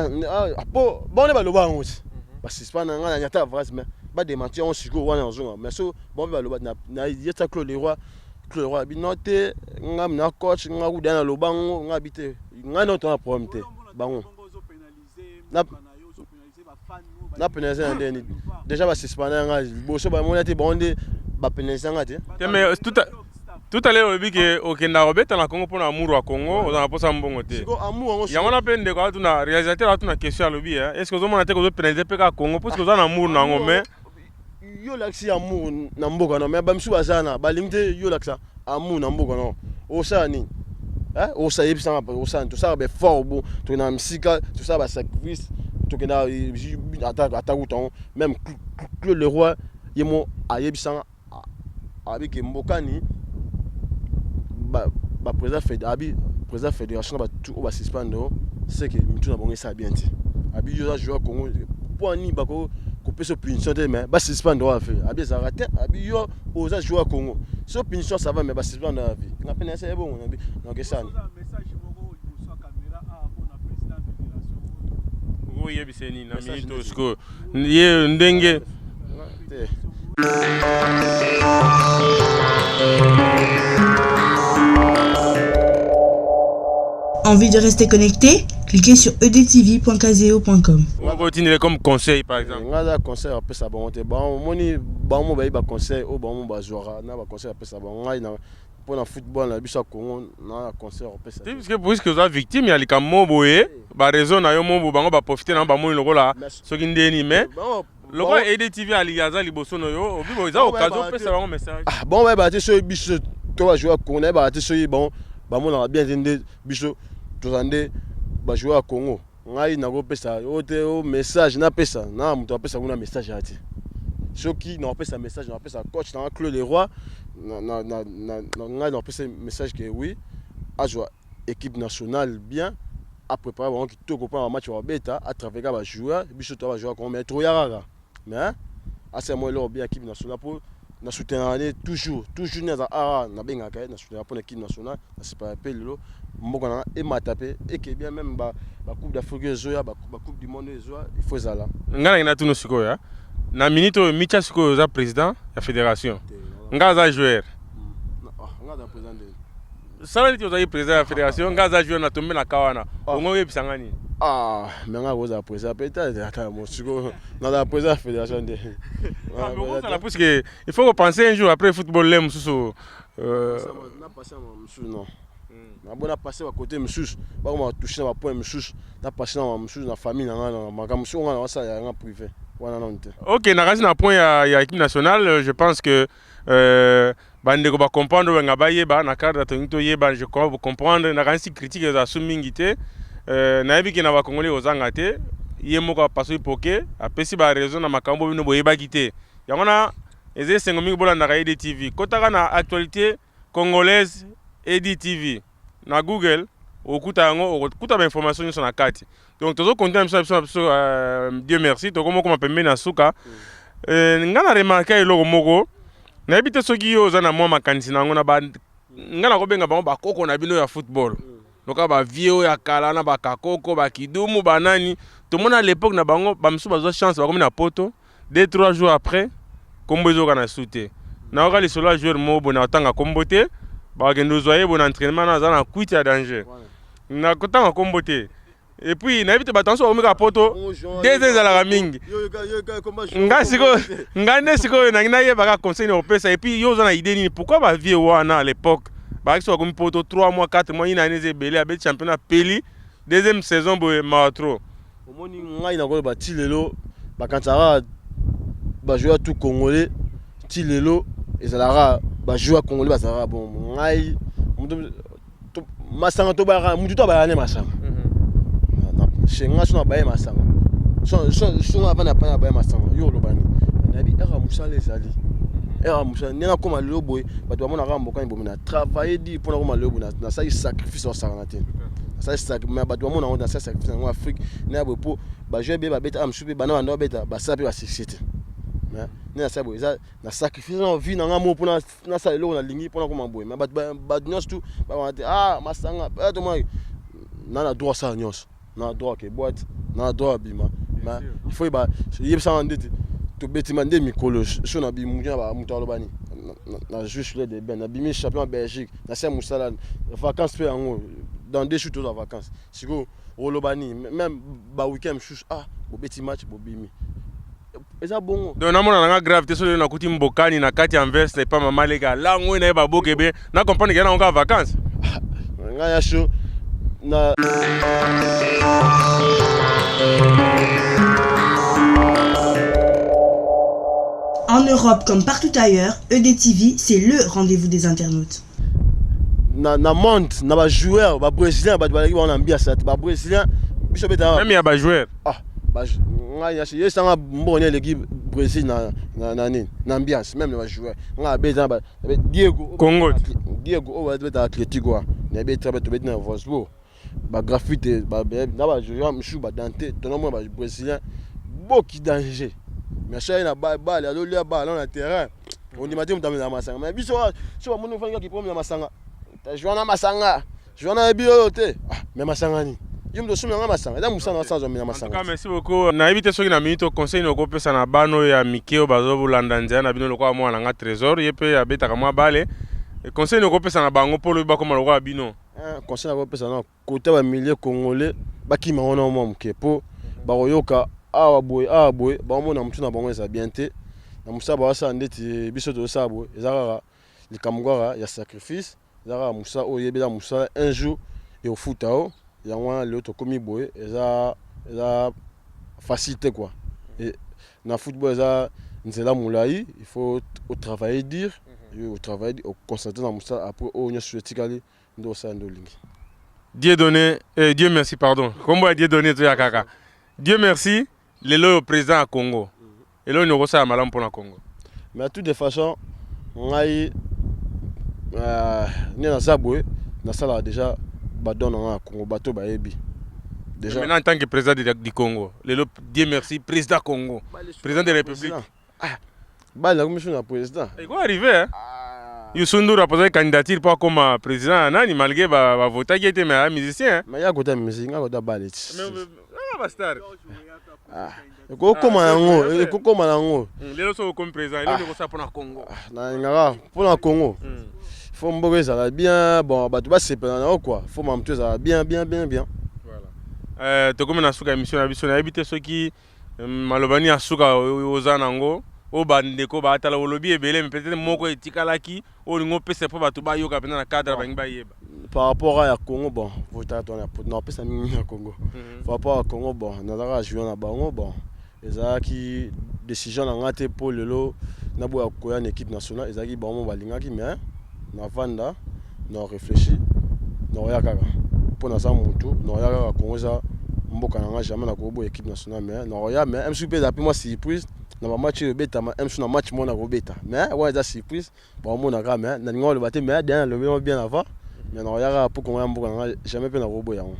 po bango nde baloba yango ti basuspendre nga na nyata vrase, mais badémentir yango sikoyo wana nazonga. Mais so bango mpe baloba na yeta Claude Leroy, Claude Leroy abi no te, nga na coach nga kuda na loba ngo nga abi te, ngai no tona problème te bango na pénaliser na ndeni déjà basuspendre nga liboso bamoni te, bango nde bapénaliser nga te. Te, mais tout à l'heure olobi ke okendaka kobeta na Congo mpona amour ya Congo, oza na mposa mbongo te. Siko amour yango yango wana mpe ndeko atuna, réalisateur atuna question, alobi est ce que ozomona te kozopénaliser mpe kaka Congo puisque oza na amour na yango, mais yo olakisi amour na mboka no, mais bamisusu baza na balingi te. Yo olakisa amour na mboka no, osala nini? Osala yebisanga, osala tosala baeffort bo tokendaka misika, tosala basacrifice, tokendaka ata kuta yango. Même Claude Leroy ye mo ayebisanga abi ke mbokani baprésident, abi président fédération na batu oyo basuspendre o c'est que mitu na bango esala bien te. Abi yo oza joueur Congo, mpo nini bako kopesa punition te mais basuspendre oyo afe? Abi ezalaka te. Abi yo oza joueur Congo, so punition ça va, mais basuspendre oyo afe. Nga mpe nayesa ye bongo nabi nakesani. Oyebisa nini na minute oyo sikoyo ye ndenge te? Envie de rester connecté? Cliquez sur edtv.kazeo.com. Okotindele comme conseil par exemple? Nga aza conseil apesa bango te. Bango omoni, bango bayebi baconseil oyo bango bazwaka na baconseil apesa bango. Ngai mpo na football na biso ya Congo na conseil akopesa te, puisque puisque oza victime ya likambo mo boye, baraison na yo mo boye, bango baprofite na bango, bamoni lokola soki ndeni, mais lokola EDTV alingi aza liboso na yo, obi eza occasion opesa bango message. Ah, bango bayebaka te soki biso to bajoueur ya Congo, nayebaka te soki bango bamonaka bien te nde biso toza nde bajoueur ya Congo. Ngai nakopesa oyo te o message napesa na moto apesa kuna message ya te. Soki nakopesa message, nakopesa coach nanga Claude Leroy. Ngai nakopesa message ke oui, azwa équipe nationale bien, apréparé bango kitoko mpona bamatch babeta, atravaille kaka bajoueur. Biso toya bajoueur Congo, mais toya kaka, mais asala mwa eloko bien équipe nationale mpo na soutenaka ne toujours toujours nde aza awa, nabengaka ye, na soutenaka mpona équipe nationale. Nasepaka mpe lelo mboka nanga emata mpe eke bien, même bacoupe d'Afrique ezoya, bacoupe du monde ezoya, il faut ezala. Ngai nangi natuna sikoyo na minute oyo, mitya sikoyo oza président ya fédération, ngai aza joueur. Ngai aza président nde. Sala neti ozalaki président ya fédération, ngai aza joueur, natombe na ka wana, ongo oyebisa ngai nini? Ah, mais ngai kozala président peut-être ata mo sikoyo nazala président ya fédération nde. Ozala, puisque il faut penser un jour après football le mosusu. Napase na mosusu non, nabo napase bakote mosusu, bakoma batouche na bapoint mosusu, napase na mosusu na famille na ngai, na makambo mosusu ngai na wasala yanga privé wana nano te. Ok, nakasi na point ya équipe nationale, je pense que bandeko bacomprendre oyo nga bayeba na cadre tolingi toyeba. Je crois comprendre. Nakanisi critique eza su mingi te. Nayebi ke na bakongoli kozanga te, ye moko apasoli poke, apesi baraison na makambo bino boyebaki te. Yango na eza esengo mingi bolandaka EDTV. Kotaka na actualité congolaise EDTV na Google, okuta yango, okokuta bainformation nyonso na kati. Donc tozokontinue na biso na biso. Dieu merci, tokoma okoma pembeni na suka. Nga na remarke eloko moko, nayebi te soki yo oza na mwa makanisi na yango na ba, nga nakobenga bango bakoko na bino ya football. Lokola ba vieux oyo ya kala na ba Kakoko, ba Kidumu, ba nani, tomona à l'époque na bango, ba misusu bazwa chance bakomi na poto, deux trois jours après kombo ezoyoka na su te. Nayoka lisolo ya joueur moko boye, nakotanga kombo te, bakende kozwa ye boye na entraînement na aza na kwiti ya danger. Nakotanga kombo te. Et puis nayebi te bato nyonso bakomi kaka poto, deux ans ezalaka mingi. Nga sikoyo, nga nde sikoyo nangi nayeba kaka conseil nini okopesa. Et puis yo oza na idée nini, pourquoi ba vieux wana à l'époque bazalaki soki bakomi poto 3 mois 4 mois, une année eza ebele, abeti championnat apeli deuxième saison boye mawa trop. Omoni ngai nakoloba ti lelo bakanisaka ba joueur tout congolais, ti lelo ezalaka ba joueur congolais bazalaka bon. Ngai masanga tobayaka, mutu to abayaka nde masanga. Chez nga so nabaye masanga, so nga avanda pa nabaye masanga, yo oloba nini? Nayebi ere mosala ezali ere mosala nde nakóma lelo boye. Bato bamonaka Mbokani bomi na travaille di mpo nakóma lelo boye, nasali sacrifice osakana te, nasali sacrifice, mais bato bamona yango, nasali sacrifice yango Afrique na boye mpo bajoueur be babeta mosusu mpe bana banda babeta basala mpe basuccès te. Mais nde nasali boye, eza na sacrifice na vie na nga moko mpona nasala eloko nalingi mpona koma boye. Mais bato nyonso tu babanga te, ah masanga tomona na droit asala nyonso, na droit ke boîte, na droit abima, mais il faut yebisanga ndeti tobetima nde mikolo so na bimuki na moto aloba nini. Na joué sur de ben, nabimi champion ya Belgique, nasala mosala, vacances mpe yango dans 2 jours tozwa vacances. Sikoyo oloba nini? Même baweekend mosusu, ah bobeti match, bobimi, eza bongo. Donc namona nanga grave te soki nakuti Mbokani na kati ya Anvers epa mama leka lango oyo naye baboke be na comprendre ke nango kaka vacances. Ngai ya show na En Europe comme partout ailleurs, EDTV, c'est le rendez-vous des internautes. Na monde na bajoueur babrésilien, bato balaki bango na mbiasa te, babrésilien biso betaka. Même ya bajoueur. Ah, ngai nyasi yesanga mbongo nini eleki Brésil na nini, na ambiance. Même na bajoueur ngai abeta Diego. Congo. Diego oyo abetaka Atlético wa, nayebi très bien, tobeti na Wolfsburg, bagrafite na bajoueur mosusu badante, tonomona babrésilien boki danger, mais so aye na bale, azolia bale na terrain, ondima te moto amela masanga. Mais biso so bamoni ofandi kaka ipomela masanga, joa na masanga, joa na yebi oyo te, mais masanga nini? Yo moto osombi yanga masanga, eza mosala na sanzo amela masanga. Merci beaucoup. Nayebi te soki na minute conseil nini okopesa na bana oyo ya mike oyo bazolanda nzela na bino, lokola mwana na nga Trésor, ye mpe abetaka mwa bale. Conseil nini okopesa na bango mpo lobi bakóma lokola bino? Conseil nakopesa na kota bamilie congolais, bakima wana mwa moke mpo bakoyoka awa boye, awa boye, baomona motu na bango eza bien te na mosala bazosala. Ndeti biso tozosala boye, eza kaka likambo kaka ya sacrifice, eza kaka mosala oyo oyebela, mosala un jour ekofuta o. Yango wana lelo tokómi boye, eza facile te quoi. Na football eza nzela molai, il faut otravailler dur, yo otravailler, oconcentre na mosala, après oyo nyonso etikali nde osala nde olingi. Dieu donné, eh, Dieu merci, pardon, kombo ya Dieu donné toya kaka Dieu merci. Lelo oyo président ya Congo, eloko nini okosala malamu mpona Congo? Mais à toute de façon, ngai nde naza boye, nasalaka déjà badon na ngai ya Congo, bato bayebi. Déjà maintenant, en tant que président du Congo lelo, Dieu merci, président Congo, président de la République. Ah, bali nakomi so na président. Eko arrivé, hein? Youssou N'Dour aposaki candidature mpo akoma président ya nani, malgré bavotaki ye te, mais aya musicien. Mais ya kota musique, nga kota bale ti. Bastar. Ekokoma yango, ekokoma yango. Lelo soki okomi président, eloko ekosala mpona Congo? Nalingaka mpona Congo, faut mboka ezala bien, bon, bato basepela na yo quoi, faut mamutu ezala bien bien bien bien. Voilà, tokomi na suka émission na biso. Nayebi te soki maloba nini ya suka oza nango oyo bandeko baatala. Olobi ebele, mais peut-être moko etikalaki oyo olingi opesa mpo bato bayoka mpenza na cadre balingi bayeba. Par rapport à ya Congo, bon, napesa mingi na Congo. Par rapport à Congo, bon, nazalaka joueur na bango, bon, ezalaki décision na nga te mpo lelo naboya koya na équipe nationale, ezalaki bango balingaki, mais navanda na réfléchi, naoya kaka mpo naza motu, naoya kaka. Congo eza mboka na nga, jamais nakoboya équipe nationale, mais naoya, mais msu mpe eza mpe mwa surprise na bamatch oyo ebetama msu, na match moko nakobeta, mais wana eza surprise, baomonaka, mais nalinga oloba te, mais déjà nalobi yango bien avant, mais naoya kaka mpo Congo ya mboka na nga, jamais mpe nakoboya yango.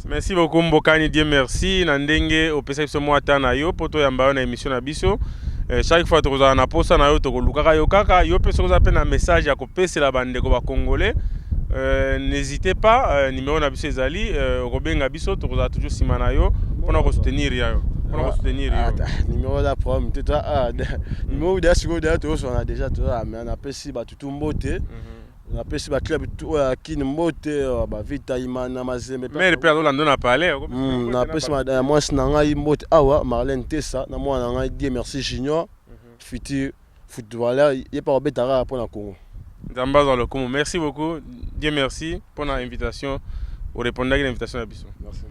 Merci beaucoup Mbokani Dieu merci na ndenge opesa biso mwa temps na yo mpo toyamba yo na émission na biso. Chaque fois tokozala na posa na yo, tokolukaka yo kaka yo mpe soki oza mpe na message ya kopesela bandeko bacongolais. N'hésitez pas, numéro na biso ezali, okobenga biso, tokozala toujours nsima na yo mpona kosoutenir ya yo, mpona kosoutenir yo. Numéro la problème te, toi, ah, numéro deya sikoyo, deya tozoswana déjà, toza, mais napesi bato tu mbote, napesi baclub oyo ya Kini mbote, bavita Imana, Mazembe. Maire mpe azolanda na palais. Napesi mwasi na ngai mbote awa, Marlène Tesa, na mwana na ngai Dieu Merci Junior, futur footballeur, ye mpe akobetaka mpona Congo. Nzambe azwa lokumu. Merci beaucoup, Dieu Merci, mpona invitation, orépondaki na invitation na biso. Merci.